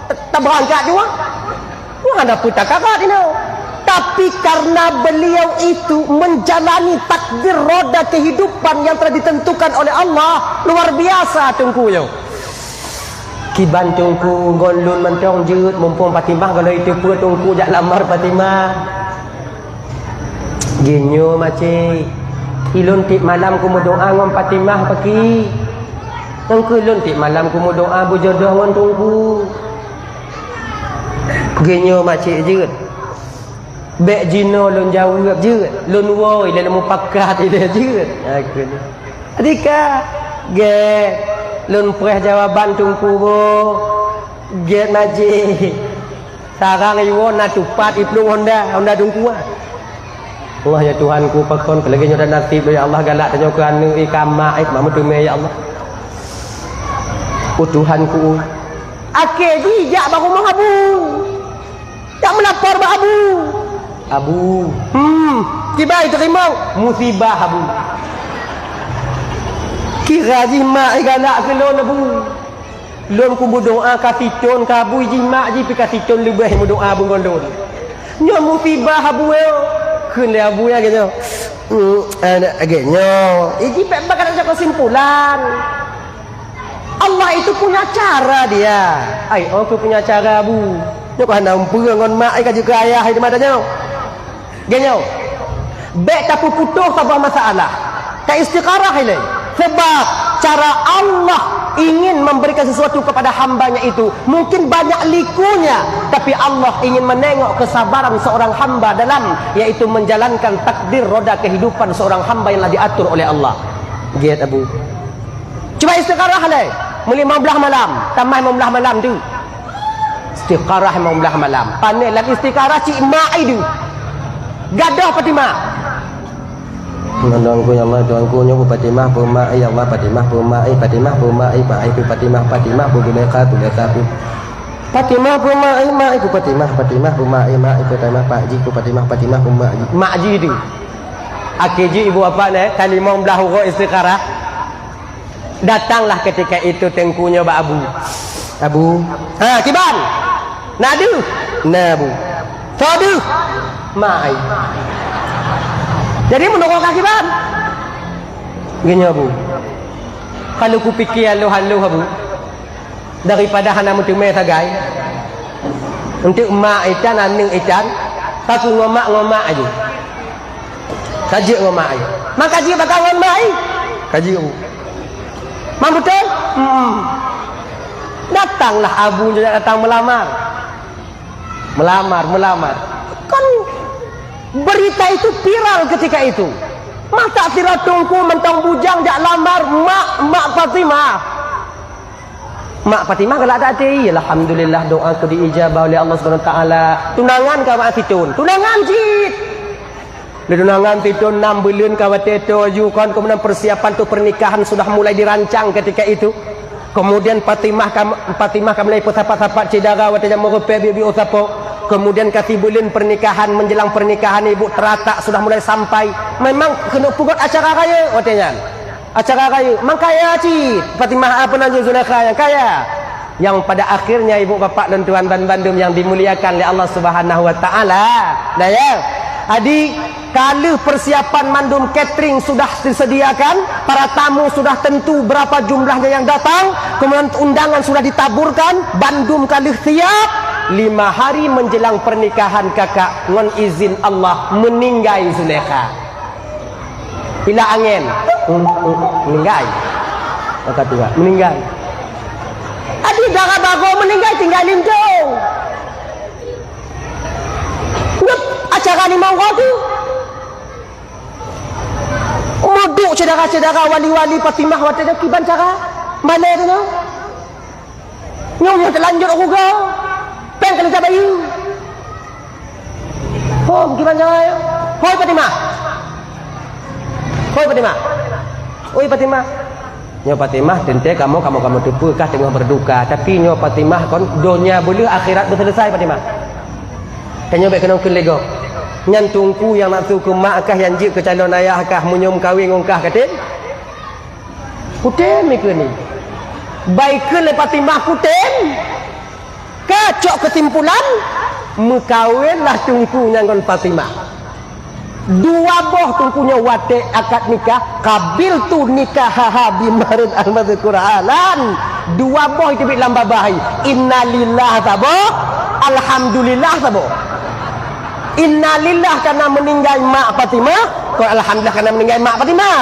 ta-, tabeurangkat jua. Wah, hana peue takarat inoe. Tapi karena beliau itu menjalani takdir roda kehidupan yang telah ditentukan oleh Allah, luar biasa Teungku nyoe. Kiban Teungku ngon lôn mantong jeuet mumpung Fatimah kalau itu pun Teungku jak lamar Fatimah. Geunyoe makcik, ilôn tiep malam keu meudoa ngon Fatimah paki. Ngon keuh lôn tiep malam kumeudoá beujodoh ngon Teungku. Geunyoe macék jeuet. Bék jinoe lôn jaweueb jeuet. Lôn woe ilée lôn mupakat ilée jeuet. Aku ni. Adika, gét. Lôn preh jawaban Teungku boh. Gét macék. Sarang iwoe na tupat iplueng honda, honda dungkuan. Allah ya Tuhanku, pakon keu lagée nyoe dan nasib ya Allah, galak tanyoe keu aneuk, eh, keu mak, eh, mak meuteumé ya Allah. Oh Tuhanku. Akhé jih jak bak rumoh Abu. Jak meulapor bak Abu. Abu. Hmm, kibai teurimong musibah Abu. Kira jih mak, eh, galak keu lôn Abu. Lôn kumeudoá ka sithon ka bui jih mak jih pih ka sithon leubeh meudoá beungon lôn. Nyoe musibah Abu nyoe. Kheun lé Abu nyan geuh nyoe. Hmm, aneuk lagée nyoe. Iji pek bak keusimpulan. Allah itu punya cara dia. Ai, oh, punya cara Abu. Nyoe ka hana umpeu ngon mak ai ka jeuet keu ayah ai di mata nyoe. Geuh nyoe, bék tapeuputoh saboh masalah. Taistikharah ilée. Sebab cara Allah ingin memberikan sesuatu kepada hambanya itu, mungkin banyak likunya, tapi Allah ingin menengok kesabaran seorang hamba dalam, yaitu menjalankan takdir roda kehidupan seorang hamba yang telah diatur oleh Allah. Gét Abu. Cuba istikharah lé. Meuli limong blaih malam, tamah limong blaih malam tu. Istikharah limong blaih malam. Pané lam istikharah cit mak ai tu. Gadoh Fatimah. Ngon Tuhanku ya Allah, Tuhanku nyoe peue Fatimah, peue mak ai ya Allah, Fatimah, peue mak ai, Fatimah, peue mak ai, mak ai, peue Fatimah, Fatimah, peue Zulaikha, peue Zulaikha, peue Fatimah, peue mak ai, mak ai, peue Fatimah, Fatimah, peue mak ai, mak ai, peue Fatimah, pak jih, peue Fatimah, Fatimah, peue mak jih. Mak jih tu. Akhé jih ibu bapak nyoe, ka limong blaih uroe istikharah. Datanglah ketika itu Teungku nyoe bak Abu. Abu. Ha, kiban? Na deuh? Na, Abu. Soe deuh? Mak ai. Jadi, meunurot kah kiban? Geuh nyoe, Abu. Kalau kupike haloh-haloh, Abu, daripada hana meuteumé sagai, eunteuk mak itan, aneuk itan, ka ku ngon mak, ngon mak aju. Ka jeuet ngon mak ai. Maka jeuet bak ngon mak ai. Ka jeuet, Bu. Mang beutôi? Hmm. Datanglah Abu nyoe datang meulamar. Meulamar, meulamar. Kan berita itu viral ketika itu. Masa sira Teungku mantong bujang jak lamar mak, mak Fatimah. Mak Fatimah galak that até, alhamdulillah doaku diijabah oleh Allah Subhanahu Wa Taala. Tunangan ka mak sithon, tunangan cit. Di tunangan sithon enam buleuen ka watée toh ju kon, kemudian persiapan untuk pernikahan sudah mulai dirancang ketika itu. Kemudian Fatimah ka, Fatimah ka mulai peusapat-sapat syedara watée nyan meureumpée biôh-biôh sapo. Kemudian ka sibuleuen pernikahan, menjelang pernikahan ibu teratak sudah mulai sampai. Memang keuneuk peugot acara rayeuk watée nyan. Acara rayeuk, mang kaya cit Fatimah, apa nan Zulaikha nyang kaya. Yang pada akhirnya ibu bapak dan tuan bandum yang dimuliakan oleh Allah Subhanahu Wa Taala. Nah ya, jadi ka lheueh persiapan mandum, catering sudah disediakan, para tamu sudah tentu berapa jumlahnya yang datang, kemudian undangan sudah ditaburkan, bandum ka lheueh siap. Lima hari menjelang pernikahan kakak, ngon izin Allah, meninggai Zulaikha. Ila angén. Meuninggai. Maka tuha, meuninggai. Adi dara bagoe meuninggai tinggai lintong. Nyoe acara limong goe tu. Meuduek syedara-syedara wali-wali Fatimah watée nyan kiban cara. Malée tu nyoe. Nyoe nyang teulanjut rugoe, péng keuneuk bayeue. Hom, kiban nyoe. Hoi Fatimah. Hoi Fatimah. Oi Fatimah. Nyoe Fatimah, teuntée kamoe, kamoe, kamoe teupeue kah teungoh berduka, tapi nyoe Fatimah kon donya beuleuh akhirat beuseuleusai Fatimah. Tanyoe bék keunong keuleugok. Nyan teungku nyang nafsu keu mak kah nyang jeuet keu calon ayah kah meunyoe meukawen ngon kah katem? Kutem ikeu ni. Baikeu lé Fatimah kutem. Ka cok keusimpulan, meukawenlah teungku nyan ngon Fatimah. Dua boh teungku nyoe watée akad nikah, qabiltu nikahaha bimahrin al-madzkur alan. Dua boh itu bit lam babah hai. Innalillah saboh, alhamdulillah saboh. Innalillah karena meuninggai mak Fatimah, kon alhamdulillah karena meuninggai mak Fatimah.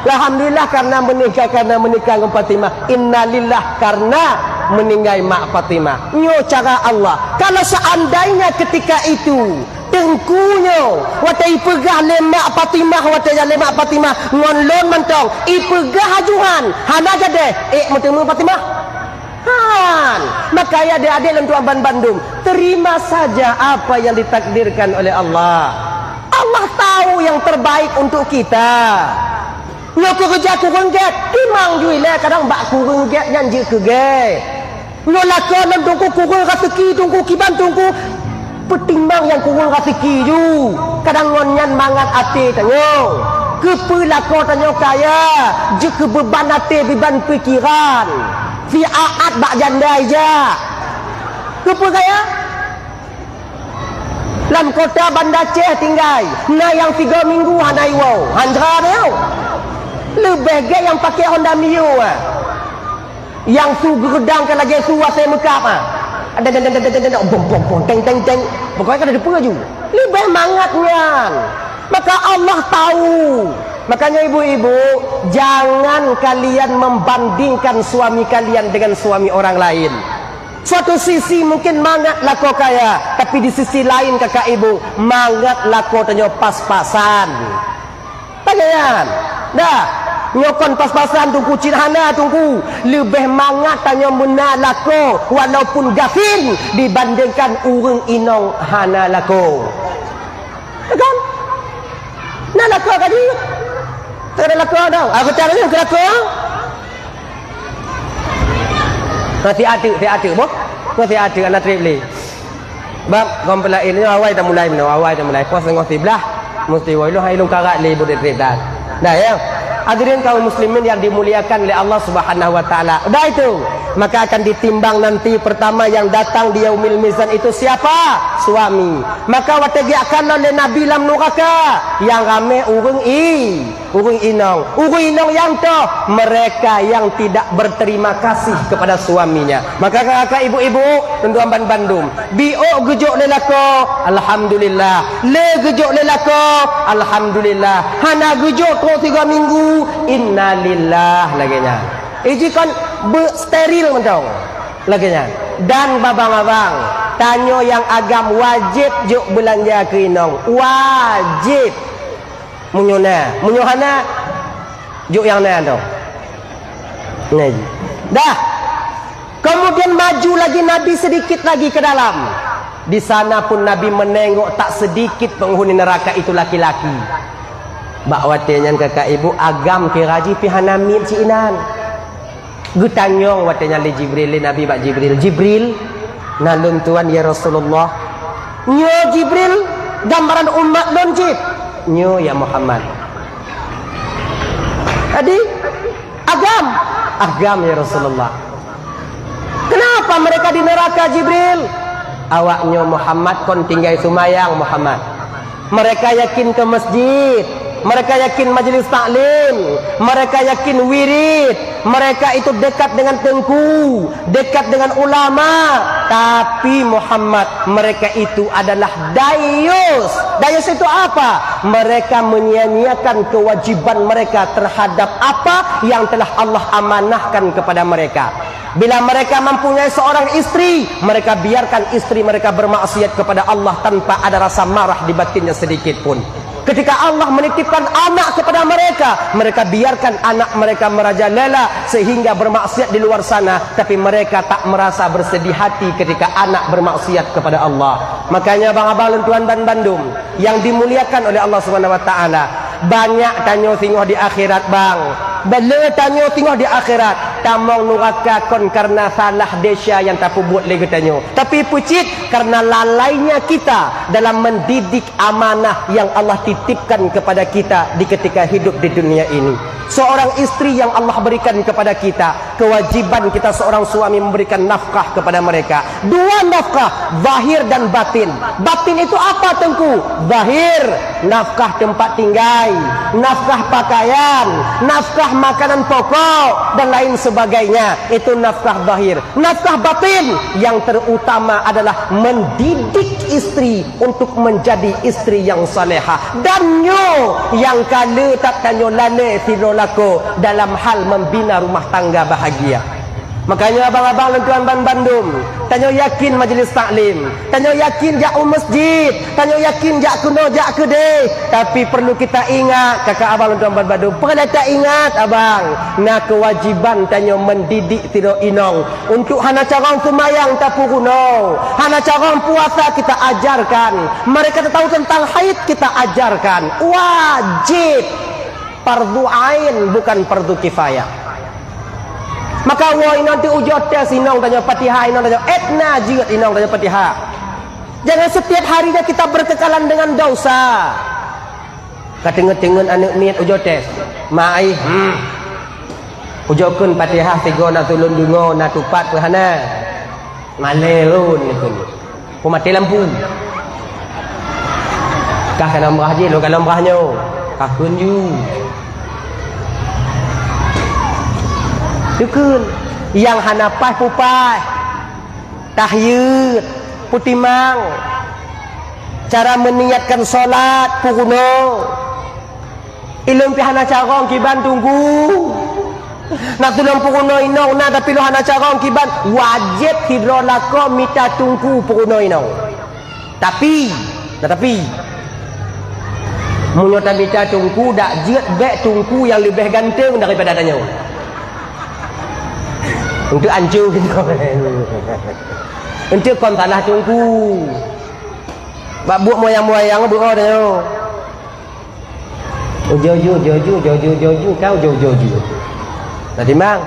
Alhamdulillah karena menikah, karena menikah ngon Fatimah. Innalillah karena meninggai mak Fatimah. Nyoe cara Allah. Kalau seandainya ketika itu teungku nyoe watèe ipeugah lé mak Fatimah, watèe lé mak Fatimah ngon lôn mantong, ipeugah ajuhan, hana jadi, ék meuteumé Fatimah. Han, maka ya adik-adik lôn tuan ban bandum, terima saja apa yang ditakdirkan oleh Allah. Allah tahu yang terbaik untuk kita. Nyoe keureuja kureueng gét, timang jui lé kadang bak kureueng gét nyan jeuet keu gét. Nyoe lakoe lôn teungku kureueng raseuki teungku kiban teungku peutimang nyang kureueng raseuki ju. Kadang ngon nyan mangat até tanyoe. Keupeue lakoe tanyoe kaya, jeuet keu beuban até, beuban pikeran. Siaat bak janda ija. Keupeue kaya? Lam kota Banda Aceh tinggai, na nyang sigoe minggu hana iwoe, hanjra nyoe. Leubeh gét nyang pakai Honda Mio, ah. Nyang su geureudang ka lagèe su asèe meukab, ah. Ada, ada, ada, ada, ada, ada, bom, bom, bom, teng, teng, teng. Pokoknya kan ada depa ju. Leubeh mangat nyan. Maka Allah tahu. Makanya ibu-ibu, jangan kalian membandingkan suami kalian dengan suami orang lain. Suatu sisi mungkin mangat lakoe kaya, tapi di sisi lain kakak ibu, mangat lakoe tanyoe pas-pasan. Tanyoe nyan, dah, nyoe kon pas-pasan teungku cit hana teungku, leubeh mangat tanyoe meuna lakoe walaupun gasien dibandingkan ureueng inong hana lakoe. Kan? Na lakoe ka jeuet. Tak ada lakoe dah. Aku tak ada lakoe. Masih ada, masih ada boh. Masih ada anak trip lé. Bab kompla ini awai tak mulai meno, awai tak mulai. Pos tengah siblah. Mesti wai lu hai lu karat lé budak trip dah. Dah ya. Hadirin kaum muslimin yang dimuliakan oleh Allah Subhanahu wa taala. Dah itu, maka akan ditimbang nanti pertama yang datang di yaumil mizan itu siapa? Suami. Maka watèe geujak kalon lé Nabi lam nuraka, nyang ramè ureueng i, ureueng inong. Ureueng inong nyang toh, mereka yang tidak berterima kasih kepada suaminya. Maka kakak ibu-ibu, tuan-tuan ban bandum, biôk geujok lé lakoe, alhamdulillah. Lé geujok lé lakoe, alhamdulillah. Hana geujok trok tiga minggu, innalillah lagèe nyan. Iji kon beu steril mantong. Lagèe nyan. Dan babang-abang, tanyoe nyang agam wajéb jok beulanja keu inong. Wajéb. Meunyoe na, meunyoe hana, jok nyang na dong. Nah, dah. Kemudian maju lagi Nabi sedikit lagi ke dalam. Di sana pun Nabi menengok tak sedikit penghuni neraka itu laki-laki. Bak watèe nyan kakak ibu agam kira jih pih hana miet cit inan. Geutanyong watèe nyan lé Jibril, lé Nabi bak Jibril, "Jibril, na lôn tuan ya Rasulullah?" "Nyoe Jibril, gambaran umat lôn cit." "Nyoe ya Muhammad." "Adi, agam?" "Agam ya Rasulullah." "Kenapa mereka di neraka Jibril?" "Awak nyoe Muhammad kon tinggai sumayang Muhammad." Mereka yakin ke masjid, mereka yakin majelis taklim, mereka yakin wirid, mereka itu dekat dengan teungku, dekat dengan ulama. Tapi Muhammad, mereka itu adalah dayus. Dayus itu apa? Mereka menyia-nyiakan kewajiban mereka terhadap apa yang telah Allah amanahkan kepada mereka. Bila mereka mempunyai seorang istri, mereka biarkan istri mereka bermaksiat kepada Allah tanpa ada rasa marah di batinnya sedikit pun. Ketika Allah menitipkan anak kepada mereka, mereka biarkan anak mereka merajalela sehingga bermaksiat di luar sana, tapi mereka tak merasa bersedih hati ketika anak bermaksiat kepada Allah. Makanya bang abang lôn tuan ban bandum, yang dimuliakan oleh Allah Subhanahu wa taala. Banyak tanyoe singoh di akhirat, bang. Bele tanyoe singoh di akhirat. Tamong nuraka kon karena salah desya yang tapubuet lé geutanyoe. Tapi peucit karena lalainya kita dalam mendidik amanah yang Allah titipkan kepada kita di ketika hidup di dunia ini. Seorang istri yang Allah berikan kepada kita, kewajiban kita seorang suami memberikan nafkah kepada mereka. Dua nafkah, zahir dan batin. Batin itu apa, Teungku? Zahir, nafkah tempat tinggai, nafkah pakaian, nafkah makanan pokok, dan lain sebagainya, itu nafkah zahir. Nafkah batin yang terutama adalah mendidik istri untuk menjadi istri yang salehah. Dan nyoe nyang ka le that tanyoe lalée sidroe lakoe dalam hal membina rumah tangga bahagia. Makanya abang-abang lôn tuan ban bandum, tanyoe yakin majelis taklim, tanyoe yakin jak u masjid, tanyoe yakin jak keunoe jak keudeh, tapi perlu kita ingat, kakak abang lôn tuan ban bandum, peureulée ta ingat abang, na kewajiban tanyoe mendidik sidroe inong untuk hana carông seumayang tapeurunoe, hana carông puasa kita ajarkan, mereka tahu tentang haid kita ajarkan, wajib, fardu ain bukan fardu kifayah. Maka woe inong teuh ujoe tes inong tanyoe Fatihah, inong tanyoe etna jeuet inong tanyoe Fatihah. Jangan setiap harinya kita berkekalan dengan dosa. Ka teungeut-teungeut aneuk miet ujoe tes. Mak ai, hmm. Ujoe kheun Fatihah sigoe na tulôn deungoe na tupat peuhana. Malée lôn kheun. Peumaté lampu. Kah kana umrah jih, lôn kana umrah nyoe. Ka kheun ju. Teukeun. Nyang hana paih pupaih. Tahyeuet, peutimang. Cara meuniatkan salat, peurunoe. Ilôn pih hana carông kiban tunggu. Na tulông peurunoe inong na, tapi lôn hana carông kiban, wajéb sidroe lakoe mita tungku peurunoe inong. Tapi, na tapi, meunyoe tamita tungku, dak jeuet bék tungku nyang leubeh ganteng daripada tanyoe. Eunteuk ancô gitu. Eunteuk kon salah tungku. Bak buet moyang-moyang beuo tanyoe. Ujoe-ujoe, ujoe-ujoe, ujoe-ujoe, ujoe-ujoe, kau ujoe-ujoe. Nah, timbang.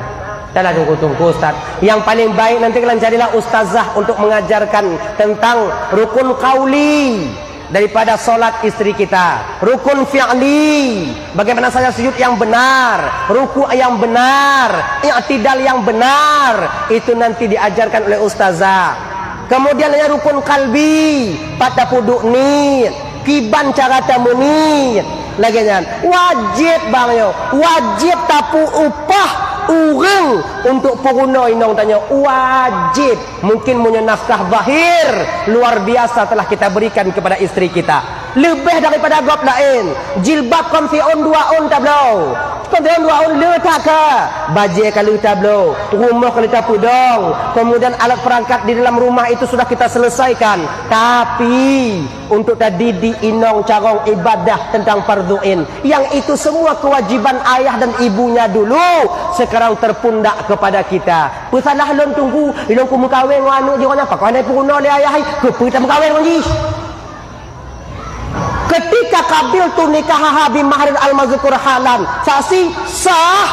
Taklah tungku-tungku, Ustaz. Yang paling baik nanti kalian carilah ustazah untuk mengajarkan tentang rukun qauli daripada salat istri kita, rukun fi'li, bagaimana saja sujud yang benar, ruku' yang benar, i'tidal yang benar, itu nanti diajarkan oleh ustazah. Kemudian ada rukun qalbi, pat tapeuduek niet, kiban cara tameuniet. Lagée nyan, wajéb bang nyoe, wajéb tapeuupah ureuëng untuk peurunoe inong tanyoe, wajéb. Mungkin meunyoe nafkah zahir luar biasa telah kita berikan kepada istri kita. Leubeh daripada gob laén, jilbab kon siôn dua ôn tabloe. Kon siôn dua ôn le that ka. Bajée ka le tabloe, rumoh ka le tapeudong. Kemudian alat perangkat di dalam rumah itu sudah kita selesaikan. Tapi untuk tadidik inong carông ibadah tentang fardhu ain, yang itu semua kewajiban ayah dan ibunya dulu, sekarang terpundak kepada kita. Peusalah lôn tunggu, ilôn ku meukawen ngon aneuk jih ngon nyan, pakon hana peurunoe lé ayah hai, keupeue tameukawen ngon jih? Ketika qabiltu nikahaha bi mahrin al-mazkur halan, saksi sah.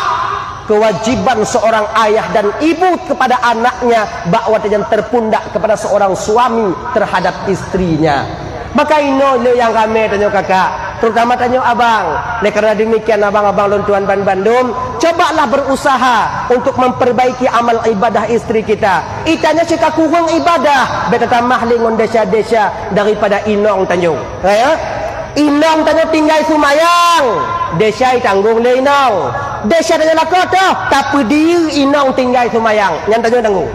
Kewajiban seorang ayah dan ibu kepada anaknya bak watée nyan terpundak kepada seorang suami terhadap istrinya. Maka inoe le nyang ramé tanyoe kakak, terutama tanyoe abang. Lé karena demikian abang-abang lôn tuan ban bandum, cobalah berusaha untuk memperbaiki amal ibadah istri kita. Itanyoe cit ka kureueng ibadah, bék tatamah lé ngon desya-desya daripada inong tanyoe. Ya? Inong tanyoe tinggai seumayang, desya itanggong lé inong. Desya tanyoe lakoe toh, tapeudiyeu inong tinggai seumayang, nyan tanyoe tanggong.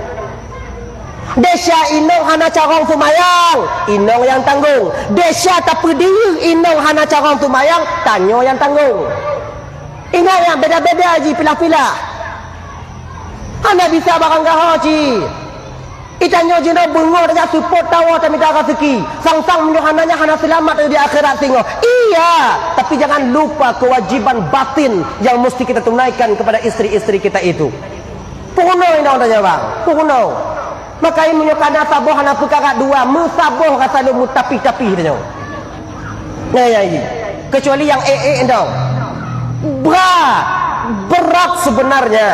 Desya inong hana carông seumayang, inong nyang tanggong. Desya tapeudiyeu inong hana carông seumayang, tanyoe nyang tanggong. Ingat nyang beda-beda jih pilah-pilah. Hana bisa barang gaho cit. Itanyoe jinoe beungoh tajak seupôt tawoe tamita raseuki. Sang-sang meunyoe hana nyan hana seulamat di akhirat singoh. Iya, tapi jangan lupa kewajiban batin yang mesti kita tunaikan kepada istri-istri kita itu. Peurunoe inong tanyoe bang, peurunoe. Maka meunyoe kana saboh hana peukara dua, meusaboh rasa lôn meutapih-tapih tanyoe. Nah, ya, ya. Kecuali nyang ék-ék dong. Bra, berat sebenarnya.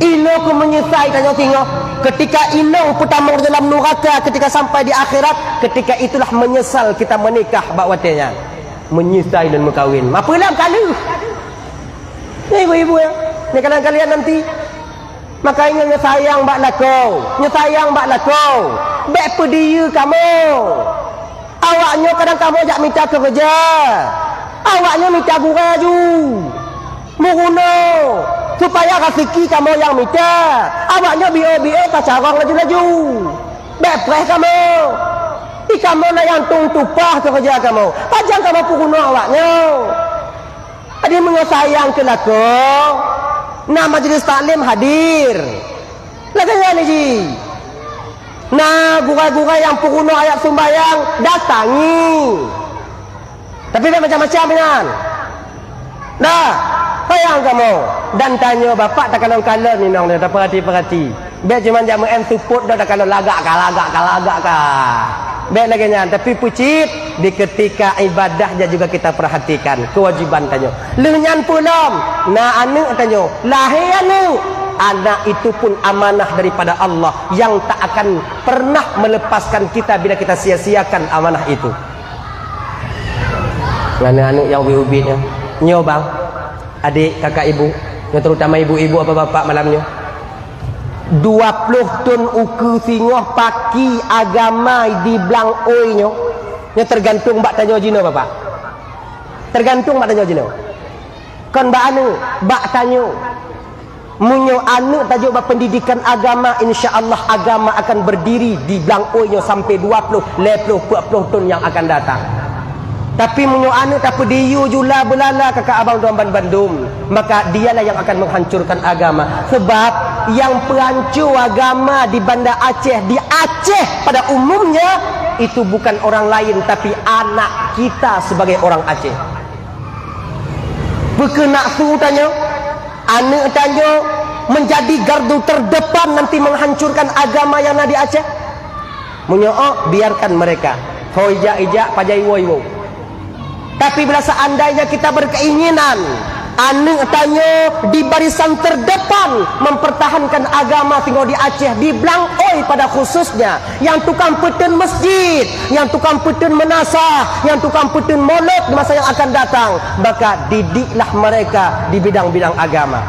Inoe keu meunyeusai tanyoe singoh. Ketika inong peutamong dalam nuraka, ketika sampai di akhirat, ketika itulah menyesal kita menikah bak watée nyan. Meunyeusai lôn meukawen. Mapeue lam ka lheueh. Ni ibu-ibu ya. Ni kadang kalian nanti Maka ingat nyoe sayang bak lakoe, nyoe sayang bak lakoe. Bék peudiyeu kamoe. Awak nyoe kadang kamoe jak mita keureuja. Awak nyoe mita gurée ju. Meurunoe. Supaya raseuki kamoe nyang mita. Awaknyoe biôh-biôh ka carông laju-laju. Bék preh kamoe. Di kamoe na nyang tueng tupah keureuja kamoe. Pajan kamoe peurunoe awaknyoe. Jadi meunyoe sayang keu lakoe, na majlis taklim hadir. Lagèe nyan jih. Na gurèe-gurèe nyang peurunoe ayat sumbayang, datangi. Tapi bék macam-macam nyan. Dah, sayang kamoe. Dan tanyoe bapak takalon-kalon inong nyoe, tapeurati-peurati. Bék cuman jak meu'en seupôt dah takalon lagak ka, lagak ka, lagak ka. Bék lagèe nyan, tapi peucit di keutika ibadah nyan juga kita perhatikan kewajiban tanyoe. Lheueh nyan peue lom, na aneuk tanyoe, lahé aneuk. Anak itu pun amanah daripada Allah yang tak akan pernah melepaskan kita bila kita sia-siakan amanah itu. Ngon aneuk nyang ubit-ubit nyoe. Nyoe bang, adik, kakak, ibu, nyoe terutama ibu-ibu, bapak-bapak malam nyoe. Dua ploh thon ukeue singoh paki agama di blang ôi nyoe, nyoe tergantung bak tanyoe jinoe, bapak. Tergantung bak tanyoe jinoe. Kon bak aneuk, bak tanyoe. Meunyoe aneuk tajok bak pendidikan agama, insya Allah agama akan berdiri di blang ôi nyoe sampai dua ploh, lhèe ploh, peuet ploh thon nyang akan datang. Tapi meunyoe aneuk tapeudiyue jula beulala keu abang tuan ban bandum, maka dialah yang akan menghancurkan agama. Sebab yang peuhanco agama di Banda Aceh, di Aceh pada umumnya, itu bukan orang lain tapi anak kita sebagai orang Aceh. Peu keuh nak su tanyoe, aneuk tanyoe menjadi gardu terdepan nanti menghancurkan agama yang na di Aceh? Meunyoe, biarkan mereka. Ho ijak-ijak, pajan iwoe-iwoe. Tapi bila seandainya kita berkeinginan aneuk tanyoe di barisan terdepan mempertahankan agama singoh di Aceh, di blang ôi pada khususnya, nyang tukang peuteun masjid, nyang tukang peuteun meunasah, nyang tukang peuteun molot di masa yang akan datang, maka didiklah mereka di bidang-bidang agama.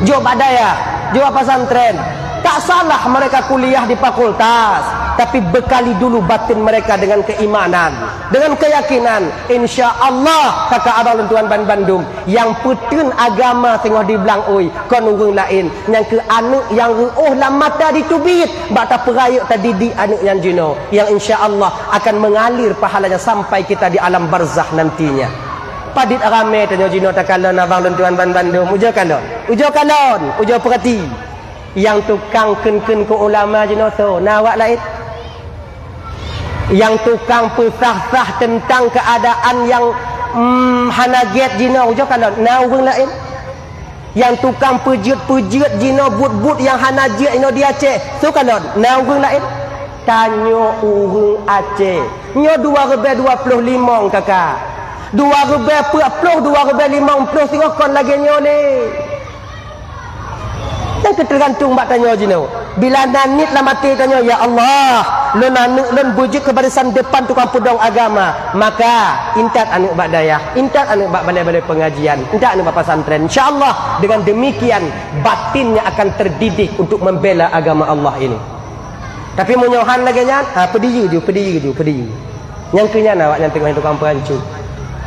Jok bak dayah, jok bak pesantren. Tak salah mereka kuliah di fakultas, tapi bekali dulu batin mereka dengan keimanan, dengan keyakinan. Insya Allah, kata abang lôn tuan ban bandum, nyang peuteun agama singoh di blang ôi, kon ureueng laén, nyang keuh aneuk nyang reuôh lam mata jiteubiet bak tapeurayeuk tadidik aneuk nyan jinoe, nyang insya Allah akan mengalir pahalanya sampai kita di alam barzakh nantinya. Padit ramé tanyoe jinoe takalon abang lôn tuan ban bandum, ujoe kalon, ujoe kalon, ujoe peurati. Nyang tukang kheun-kheun keu ulama jinoe soe, na awak laén? Nyang tukang peusah-sah teuntang keuadaan nyang, mm, hana gét jinoe, ujoe kalon, na ureueng laén? Nyang tukang peujeuet-peujeuet jinoe buet-buet nyang hana jeuet inoe di Aceh, soe kalon, na ureueng laén? Tanyoe ureueng Aceh. Nyoe dua ribèe dua ploh limong, kakak. Dua ribèe peuet ploh, dua ribèe limong ploh singoh kon lagèe nyoe lé. Nyang keuh teugantung bak tanyoe jinoe. Bila na niet lam até tanyoe, "Ya Allah, lôn aneuk lôn beujeuet keu barisan depan tukang peudong agama," maka intat aneuk bak dayah, intat aneuk bak balè-balè pengajian, intat aneuk bak pesantren. Insya Allah, dengan demikian batinnya akan terdidik untuk membela agama Allah ini. Tapi meunyoe han lagèe nyan, ha, peudiyeu ju, peudiyeu ju, peudiyeu. Nyang keu nyan awaknyan teungoh tukang peuhanco.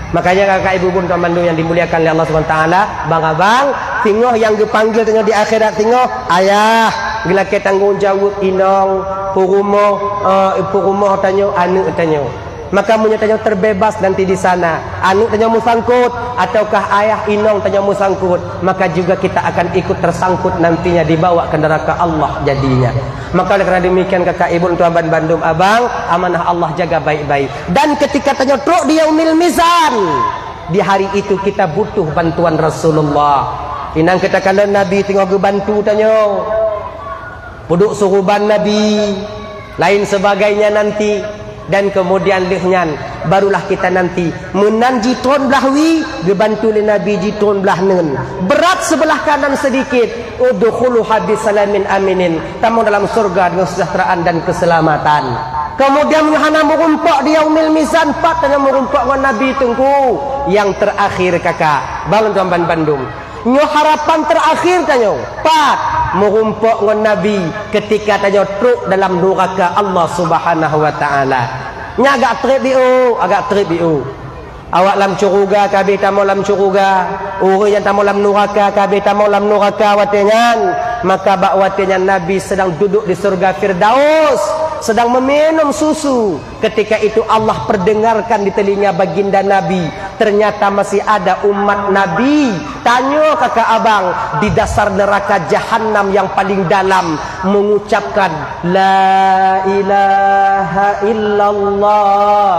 Makanya kakak ibu bun tuan bandum yang dimuliakan oleh Allah Subhanahu Wa Taala, bang abang, singoh nyang geupanggil tanyoe di akhirat singoh, ayah, geulakèe tanggong jaweueb inong, peurumoh, eh, peurumoh tanyoe, aneuk tanyoe. Maka meunyoe tanyoe terbebas nanti di sana, aneuk tanyoe meusangkot, ataukah ayah inong tanyoe meusangkot, maka juga kita akan ikut tersangkut nantinya dibawa ke neraka Allah jadinya. Maka oleh karena demikian, kakak ibu tuan ban bandum abang, amanah Allah jaga baik-baik. Dan ketika tanyoe trok di yaumil mizan, di hari itu kita butuh bantuan Rasulullah. Inong keu takalon Nabi teungoh geubantu tanyoe. Peuduek suruban Nabi, lain sebagainya nanti. Dan kemudian lheueh nyan, barulah kita nanti meunan jitron blah wie, geubantu lé Nabi jitron blah neun. Brat sebelah kanan sedikit, udkhuluha bisalamin aminin. Tamong dalam surga dengan kesejahteraan dan keselamatan. Kemudian meunyoe hana meurumpok di yaumil mizan, pat tanyoe meurumpok ngon Nabi teungku. Nyang terakhir kakak, bang tuan ban bandum. Nyoe harapan terakhir tanyoe, pat meurumpok ngon Nabi ketika tanyoe trok dalam nuraka Allah Subhanahu Wa Taala. Nyan agak treb biôh, agak treb biôh. Awak lam syeuruga ka habéh tamong lam syeuruga, ureuëng nyang tamong lam nuraka ka habéh tamong lam nuraka watée nyan. Maka bak watée nyan Nabi sedang duduk di syeuruga Firdaus, sedang meminum susu. Ketika itu Allah perdengarkan di telinga baginda Nabi, ternyata masih ada umat Nabi. Tanyoe kakak abang, di dasar neraka jahanam yang paling dalam mengucapkan, "La ilaha illallah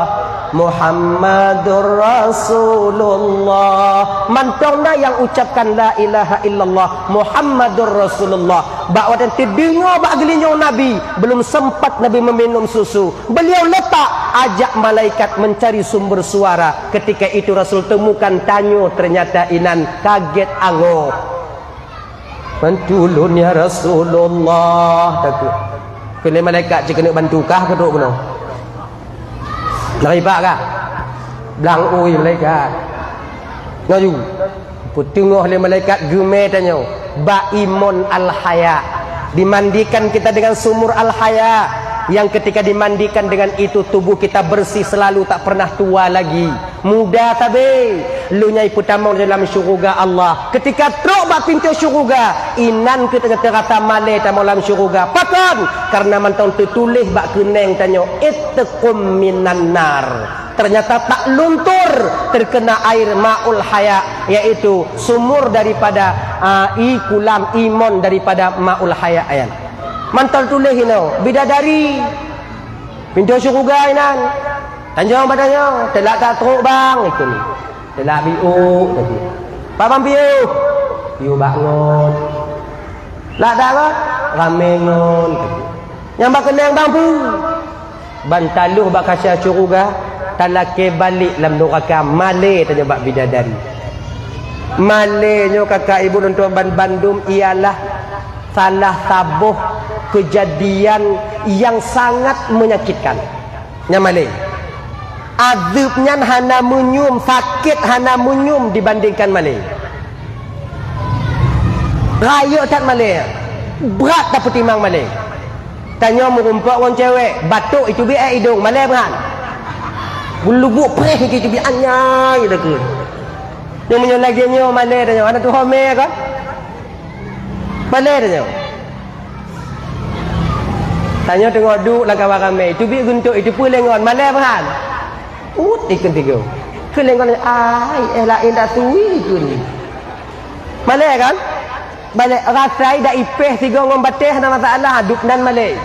Muhammadur Rasulullah." Mantong na nyang ucapkan, "La ilaha illallah Muhammadur Rasulullah." Bak watée teudeungoe bak geulinyueng Nabi, belum sempat Nabi meminum susu, beliau letak ajak malaikat mencari sumber suara. Ketika itu Rasul temukan tanyoe, ternyata inan kaget angoh. "Bantu lôn ya Rasulullah," takheun. Kheun lé malaikat, "Ci keuneuk bantu kah keutok keunoe?" Lari bak kah? Blang ui malaikat. Ngaju. Peuteungoh lé malaikat geumé tanyoe bak imon al-haya. Dimandikan kita dengan sumur al-haya, yang ketika dimandikan dengan itu, tubuh kita bersih selalu, tak pernah tua lagi. Muda sabe, lôn nyang peutamong dalam syeuruga Allah. Ketika trok bak pintoe syeuruga, inan keuh teungoh teurasa malée tamong lam syeuruga. Pakon? Karena mantong teutuléh bak keuneng tanyoe, "Itqum minan nar." Ternyata tak luntur terkena air maul haya, yaitu sumur daripada, ah, i kulam imon daripada maul haya nyan. Mantong tuléh inoe, bidadari. Pintoe syeuruga inan. Tanyoe bak tanyoe, "Teulak ka trok bang?" Ikheun. "Teulak biôk," tadi. "Bak ban piôh?" "Piôh bak ngon." "Lak dak bang?" "Ramé ngon," tadi. "Nyang bak keuneng bang peue?" Ban taloh bak kaca syeuruga, talakée balek lam nuraka, malée tanyoe bak bidadari. Malée nyoe kakak ibu lôn tuan ban bandum ialah salah saboh keujadian nyang sangat menyakitkan. Nyang malée. Azeub nyan hana meunyum, sakét hana meunyum dibandingkan malée. Rayeuk that malée. Brat tapeutimang malée. Tanyoe meurumpok ngon cewek, batuk iteubiet idong, malée meuhan. Beulubuk preh iteubiet anyai takheun. Nyoe meunyoe lagée nyoe malée tanyoe, hana tuho mé kon? Malée tanyoe. Tanyoe teungoh duek lam kawan ramé, iteubiet geuntok, iteupeue lé ngon, malée meuhan. Ut ikheun tigo. Kheun lé ngon, ai, éh laén dak tui kheun. Malée kan? Malée, rasai dak ipéh tigo ngon batée hana masalah, duek nan malée.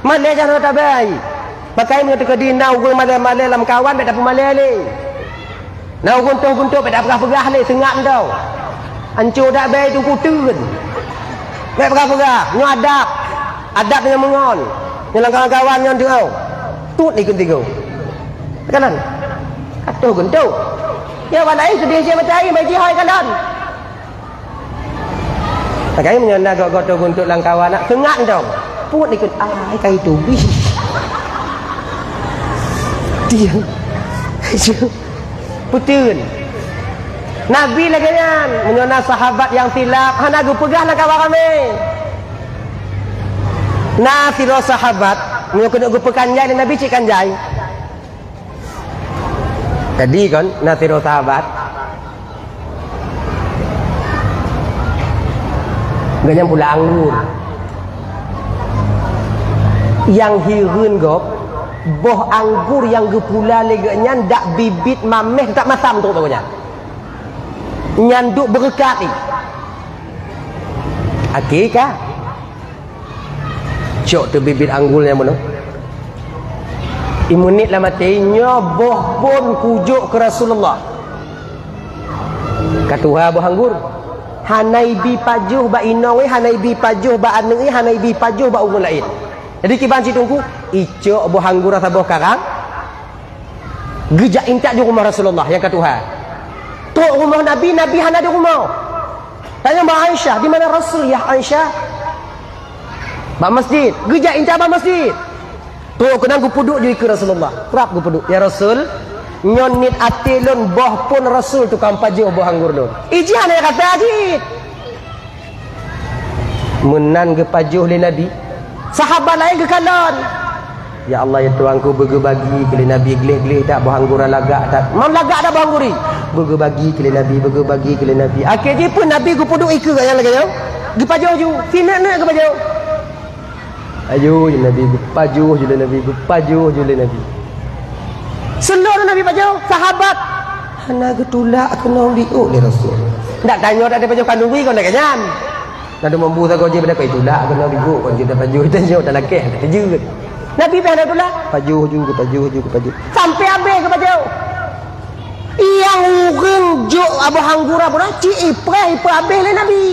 Malée jangan tabai. Pakai meunyoe teukeudi na ureuëng malée-malée lam kawan, bék tapeumalée lé. Na ureuëng toh guntok bék tapeugah-peugah lé, seungab mantong. Anco dak bai teungku teun. Bék peugah-peugah, nyoe adab. Adab nyang meungon. Nyoe lam kawan-kawan nyoe teuh. Tut ikheun tigo. Teukanan. Atoh guntok. Ya, wan laén seudeh cit mata air, mai jihôi kalon. Takai meunyoe na gob-gob teuh guntok lam kawan, nak seungab dong. Put ikheun, ai, kai tubih. Diam. Peuteuet. Nabi lagée nyan, meunyoe na sahabat nyang silap, hana geupeugah lam kawan ramé. Na sidroe sahabat, meunyoe keuneuk geupeukan jai lé Nabi, cit kan jai. Jadi kon, na sidroe sahabat, gobnyan pula anggô. Nyang hireuen gob, boh anggô nyang geupula lé gobnyan dak bibit mamèh, teutap masam trok bak gobnyan. Nyan duek beureukat jih. Akhé ka. Cok teubiet-biet anggô nyang meunoe. Imeunit lam até, nyoe boh phon kujok keu Rasulullah. Ka tuha boh anggô. Hana ibi pajoh bak inong, eh, hana ibi pajoh bak aneuk, eh, hana ibi pajoh bak ureuëng laén. Jadi kiban cit teungku, icok boh anggô rasa boh karang, geujak intat di rumoh Rasulullah nyang ka tuha. Trok rumoh Nabi, Nabi hana di rumoh. Tanyong bak Aisyah, "Di mana Rasul, ya Aisyah?" "Bak masjid." Geujak intat bak masjid. Trok keunan geupeuduek ju ikeue Rasulullah. Prap geupeuduek, "Ya Rasul, nyoe niet até lôn boh phon Rasul tukang pajoh boh anggô lôn." Ijih hana kata jih. Meunan geupajoh lé Nabi. Sahabat laén geukalon. Ya Allah, ya Tuhanku, beugeubagi keu lé Nabi, gleh-gleh that boh anggura, lagak that. Mam lagak that boh angguri. Beugeubagi keu lé Nabi, beugeubagi keu lé Nabi. Akhé jih pun Nabi geupeuduek ikeue nyang lagée nyoe. Geupajoh ju, sineuk-neuk geupajoh. Pajoh ju Nabi, geupajoh ju lé Nabi, geupajoh ju lé Nabi. Seuleuh Nabi pajoh, sahabat hana geutulak keunoe biôk lé Rasul. Ndak tanyoe, dak pajoh khanduri kon lagée nyan. Na deungon bu sagoe jih bak dakoi tulak keunoe biôk kon jeuet pajoh, tanyoe talakée hana teujeuet. Nabi pih hana tulak, pajoh ju, geupajoh ju, geupajoh. Sampai habéh geupajoh. Nyang ureuëng jok boh anggura beurati ipreh, ipreh habéh lé Nabi.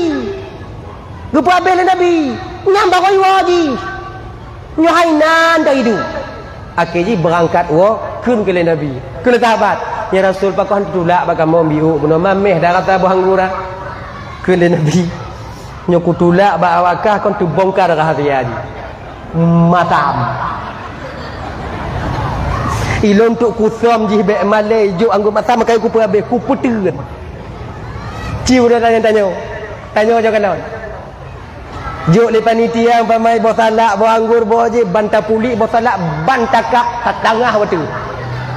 Geupeuhabéh lé Nabi. Nyang barô iwoe jih. Nyoe hai nan dari du. Akhé jih beurangkat woe kheun keu lé Nabi. Kheun lé sahabat, "Ya Rasul, pakon teutulak bak kamoe biôk bunoe, mameh dah rata boh anggura." Kheun lé Nabi, "Nyoe kutulak bak awak kah kon teubongkar rahsia jih." Matam. Ilôn tuk kusöm jih bék malée jok anggô matam, maka kupeuhabéh, kupeuteun. Ci udah tanya-tanya. Tanya aja kalon. Jok lé panitia umpamai boh salak, boh anggô, boh jih, ban tapulik boh salak, ban takak tatangah watée.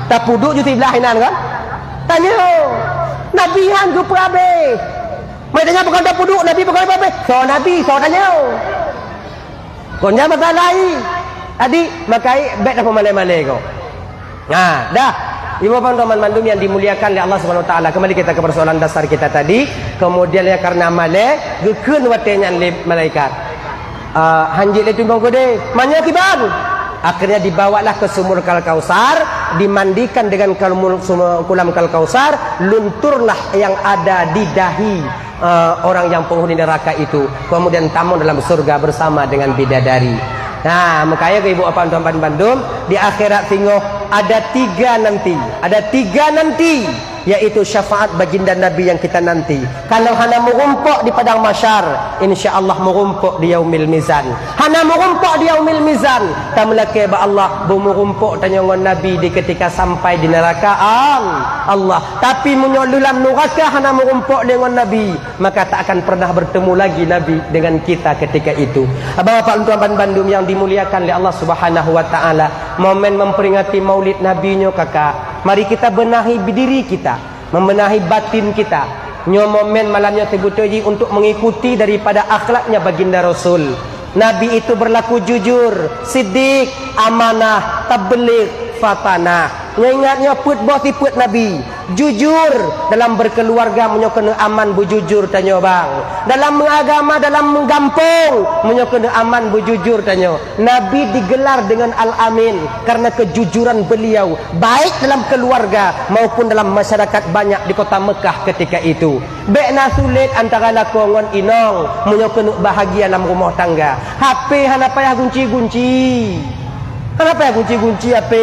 Tapeuduek ju siblah inan kan? Tanya. Nabi han geupeuhabéh. Mai tanya bukan tapeuduek, Nabi bukan geupeuhabéh. Soe Nabi, soe tanya. Kon nyan masalah i. Jadi, makai bék tapeumalée-malée ko. Nah, dah. Ibu bapak teman mandum yang dimuliakan oleh Allah Subhanahu wa taala. Kembali kita ke persoalan dasar kita tadi. Kemudian ya karena malée, geukheun watée nyan lé malaikat. Ah, hanjeuet lé tumbong keudeh, manyang kiban. Akhirnya dibawalah ke sumur Kal Kausar, dimandikan dengan kalmul-, sumur, kulam Kal Kausar, lunturlah yang ada di dahi eh, orang yang penghuni neraka itu, kemudian tamong dalam surga bersama dengan bidadari. Nah, makanya ke ibu apak tuan bandum, di akhirat singoh ada tiga nanti, ada tiga nanti, yaitu syafaat baginda Nabi yang kita nanti. Kalau hana meurumpok di padang mahsyar, insya Allah meurumpok di yaumil mizan. Hana meurumpok di yaumil mizan, tameulakée bak Allah, beumeurumpok tanyoe ngon Nabi di ketika sampai di neraka Al-, Allah. Tapi meunyoe lam nuraka hana meurumpok lé ngon Nabi, maka tak akan pernah bertemu lagi Nabi dengan kita ketika itu. Abang Bapak Lôn Tuan bandum yang dimuliakan oleh Allah Subhanahu wa taala, momen memperingati Maulid Nabi nyoe kakak, mari kita benahi diri kita, membenahi batin kita. Nyoe momen malam nyoe teubeutôi jih untuk mengikuti daripada akhlaknya Baginda Rasul. Nabi itu berlaku jujur, siddiq, amanah, tabligh, fatanah. Nyoe ingat nyoe peuet boh sifeuet Nabi. Jujur dalam berkeluarga, meunyoe keuneuk aman beujujur tanyoe bang. Dalam meuagama, dalam meugampông, meunyoe keuneuk aman beujujur tanyoe. Nabi digelar dengan Al-Amin karena kejujuran beliau, baik dalam keluarga maupun dalam masyarakat banyak di kota Mekah ketika itu. Bék na sulet antara lakoe ngon inong, meunyoe keuneuk bahagia lam rumoh tangga. H P hana payah gunci-gunci. Hana payah gunci-gunci H P.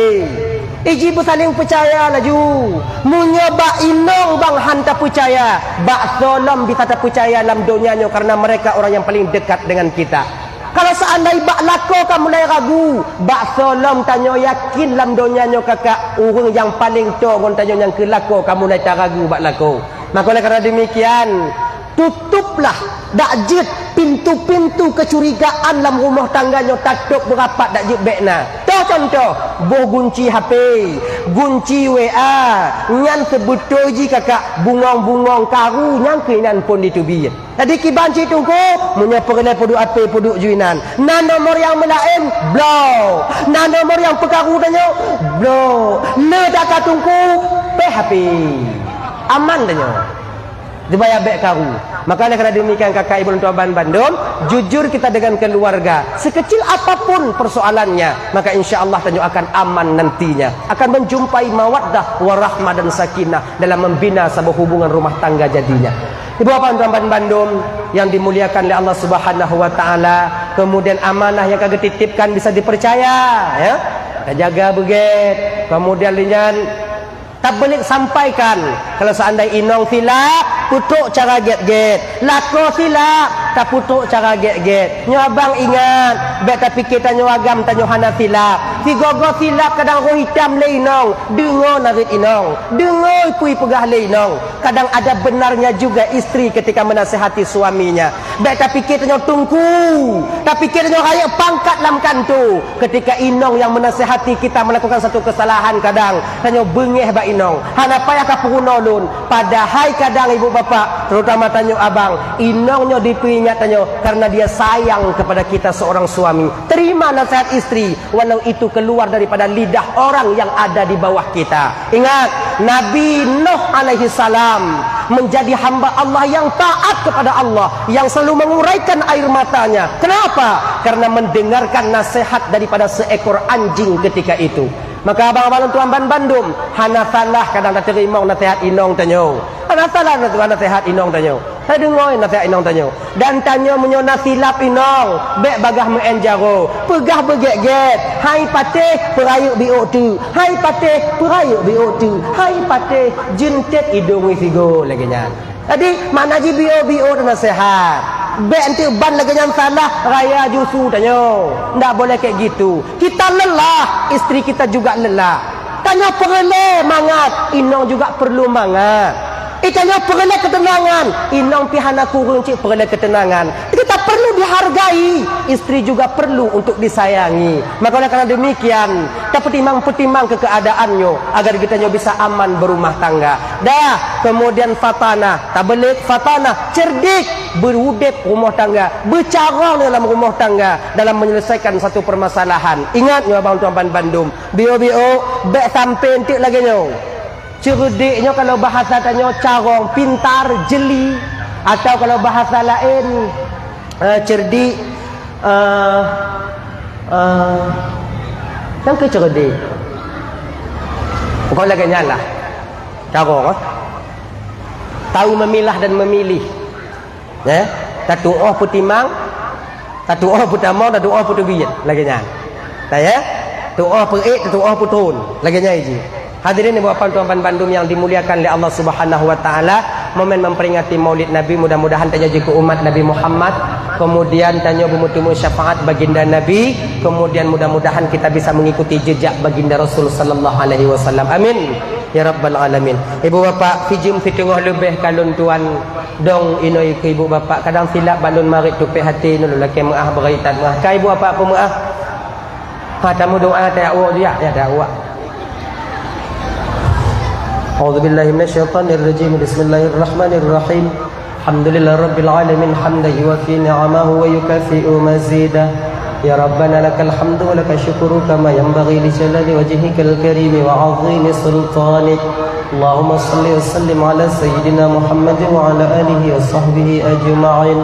Iji beusaléng peucaya laju. Meunyoe bak inong bang han tapeucaya, bak soe lom bisa tapeucaya lam donya nyoe, karena mereka orang yang paling dekat dengan kita. Kalau seandai bak lakoe ka mulai ragu, bak soe lom tanyoe yakin lam donya nyoe kakak, ureuëng nyang paléng toe ngon tanyoe nyang keu lakoe ka mulai taragu bak lakoe. Maka oleh karena demikian, tutuplah, dak jeuet pintu-pintu kecurigaan lam rumoh tangga nyoe tatôp beurapat, dak jeuet bék na. Toh contoh, boh gunci H P, gunci W A, nyan seubeutôi jih kakak bungong-bungong karu nyang keunan phon diteubiet. Jadi kiban cit teungku, meunyoe peureulée peuduek H P peuduek ju inan. Na nomor nyang meulaén, bloe. Na nomor nyang peukaru tanyoe, bloe. Le dak ka teungku, péh H P. Aman tanyoe. Supaya bék karu. Maka oleh karena demikian kakak ibu lôn tuan bandum, jujur kita dengan keluarga. Sekecil apapun persoalannya, maka insya Allah tanyoe akan aman nantinya. Akan menjumpai mawaddah, warahmah dan sakinah dalam membina sebuah hubungan rumah tangga jadinya. Ibu bapak tuan bandum yang dimuliakan oleh Allah Subhanahu wa taala, kemudian amanah yang ka geutitipkan bisa dipercaya, ya. Tajaga beugét, kemudian lé nyan tabeulik sampaikan. Kalau seandai inong silap, peutrok cara gét-gét. Lakoe silap, tapeutrok cara gét-gét. Nyoe abang ingat, bék tapike tanyoe agam tanyoe hana silap. Sigoe-goe silap kadang roh itam lé inong, deungoe narit inong, deungoe peue peugah lé inong. Kadang ada benarnya juga istri ketika menasihati suaminya. Bèk tapike tanyoe teungku, tapike tanyoe rayeuk pangkat lam kanto. Ketika inong yang menasihati kita melakukan satu kesalahan, kadang tanyoe beungéh bak inong. Hana payah kapeurunoe lôn. Padahai kadang ibu bapak, terutama tanyoe abang, inong nyoe dipeuingat tanyoe karena dia sayang kepada kita seorang suami. Terima nasihat istri, walau itu keluar daripada lidah orang yang ada di bawah kita. Ingat, Nabi Nuh alaihi salam menjadi hamba Allah yang taat kepada Allah, yang selalu menguraikan air matanya. Kenapa? Karena mendengarkan nasihat daripada seekor anjing ketika itu. Maka abang-abang lôn tuan ban bandum, hana salah kadang tateurimong nasihat inong tanyoe. Hana salah nasihat inong tanyoe. Hai deungoe nasihat inong tanyoe. Dan tanyoe meunyoe na silap inong, bèk bagaih meu'en jaroe, peugah beugèt-gèt, "Hai patéh, peurayeuk biôk teuk. Hai patéh, peurayeuk biôk teuk. Hai patéh, jeuet tét idong sigoe," lagèe nyan. Jadi, makna jih biôk-biôk naseuhat. Bèk enteuk ban lagèe nyan salah raya ju su tanyoe. Ndak boleh kayak gitu. Kita lelah, istri kita juga lelah. Tanyoe peureulèe mangat, inong juga perlu mangat. Eh, tanyoe peureulèe keuteunangan, inong pih hana kureueng cit peureulèe keuteunangan. Kita perlu dihargai, istri juga perlu untuk disayangi. Maka oleh karena demikian, tapeutimang-peutimang keu keuadaan nyoe agar geutanyoe bisa aman beurumah tangga. Dah, kemudian fatanah, tabeulék fatanah, cerdik, beudeb rumoh tangga, beucarông dalam rumoh tangga dalam menyelesaikan satu permasalahan. Ingat nyoe abang tuan ban bandum, biôk-biôk bèk sampé enteuk lagèe nyoe. Cerdik nyoe kalau bahasa tanyoe carông, pintar, jeli, atau kalau bahasa laén, eh, cerdik, eh, eh, nyang keu cerdik. Pokok lagèe nyan lah. Carông, eh. Tahu memilah dan memilih. Eh, tatu'oh peutimang, tatu'oh peutamong, tatu'oh peuteubiet, lagèe nyan. Nah, ya? Tu'oh peuék, tatu'oh peutron, lagèe nyan jih. Hadirin ibu bapak tuan ban bandum yang dimuliakan oleh Allah Subhanahu wa taala, momen memperingati Maulid Nabi, mudah-mudahan tanyoe jikeu umat Nabi Muhammad, kemudian tanyoe beumeuteumé syafaat baginda Nabi, kemudian mudah-mudahan kita bisa mengikuti jejak baginda Rasul sallallahu alaihi wasallam. Amin ya rabbal alamin. Ibu bapak, sijeuem siteungoh leubeh ka lôn tuan dong inoe keu ibu bapak, kadang silap bak lôn marit tupéh até nyoe, lôn lakèe meu'ah beuraitat meu'ah. Ka ibu bapak peumeu'ah. Ha, tameudoa tajak uroe jih, ya, tajak uroe. A'udzubillahi minasyaitonirrajim. Bismillahirrahmanirrahim. Alhamdulillahirabbil alamin, hamdan yuwafi ni'amahu wa yukafi'u mazidah. Ya Rabbana lakal hamdu wa lakasy syukru kama yanbaghi li jalali wajhikal karimi wa 'azimi sultanik. Allahumma shalli wa sallim ala sayyidina Muhammad wa ala alihi wa sahbihi ajma'in.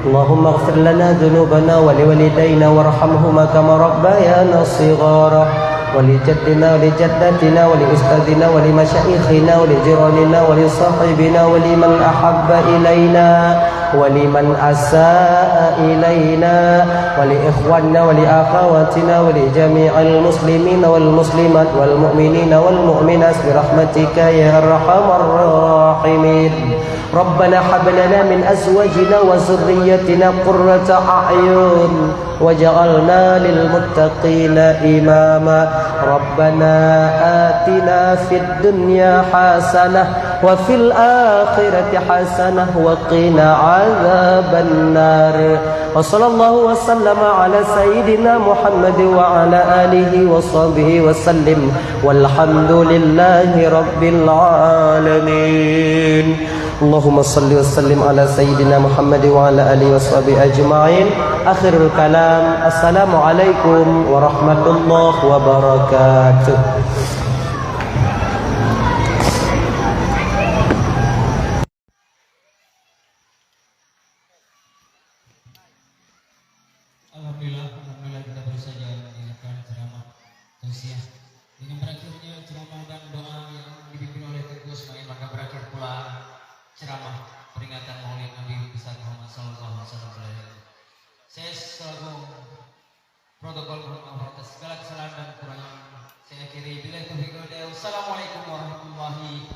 Allahumma ighfir lana dzunubana wa liwalidaina warhamhuma kama rabbayana shighara. Wa li jaddina wa li jaddatina wa li ustadzina wa li masyaikhina wa li jiranina wa li sahibina wa liman ahabba ilaina wa liman asaa ilaina wa li ikhwanina wa li akhawatina wa li jami'il muslimina wal muslimat wal mu'minina wal mu'minat bi rahmatika ya arhamar rahimin. Rabbana hab lana min azwajina wa dzurriyyatina qurrata a'yun waj'alna lil muttaqina imama. Rabbana atina fid dunya hasanah wa fil akhirati hasanah wa qina adzabannar. Wa sallallahu wa sallama ala sayyidina Muhammad wa ala alihi wa sahbihi wa sallim. Walhamdulillahi rabbil alamin. Allahumma shalli wa sallim ala sayyidina Muhammad wa ala alihi wa sahbihi ajma'in. Akhirul kalam. Assalamualaikum warahmatullahi wabarakatuh. Alhamdulillah, alhamdulillah kita baru saja mendengarkan ceramah tausiah. Dengan berakhirnya ceramah dan doa yang dipimpin oleh Teungku Ismail, maka berakhir pula ceramah peringatan Maulid Nabi besar Muhammad sallallahu alaihi wasallam. Saya selaku protokol mohon maaf atas segala kesalahan dan kekurangan. Saya akhiri, billahi taufiq wal hidayah. Wassalamualaikum warahmatullahi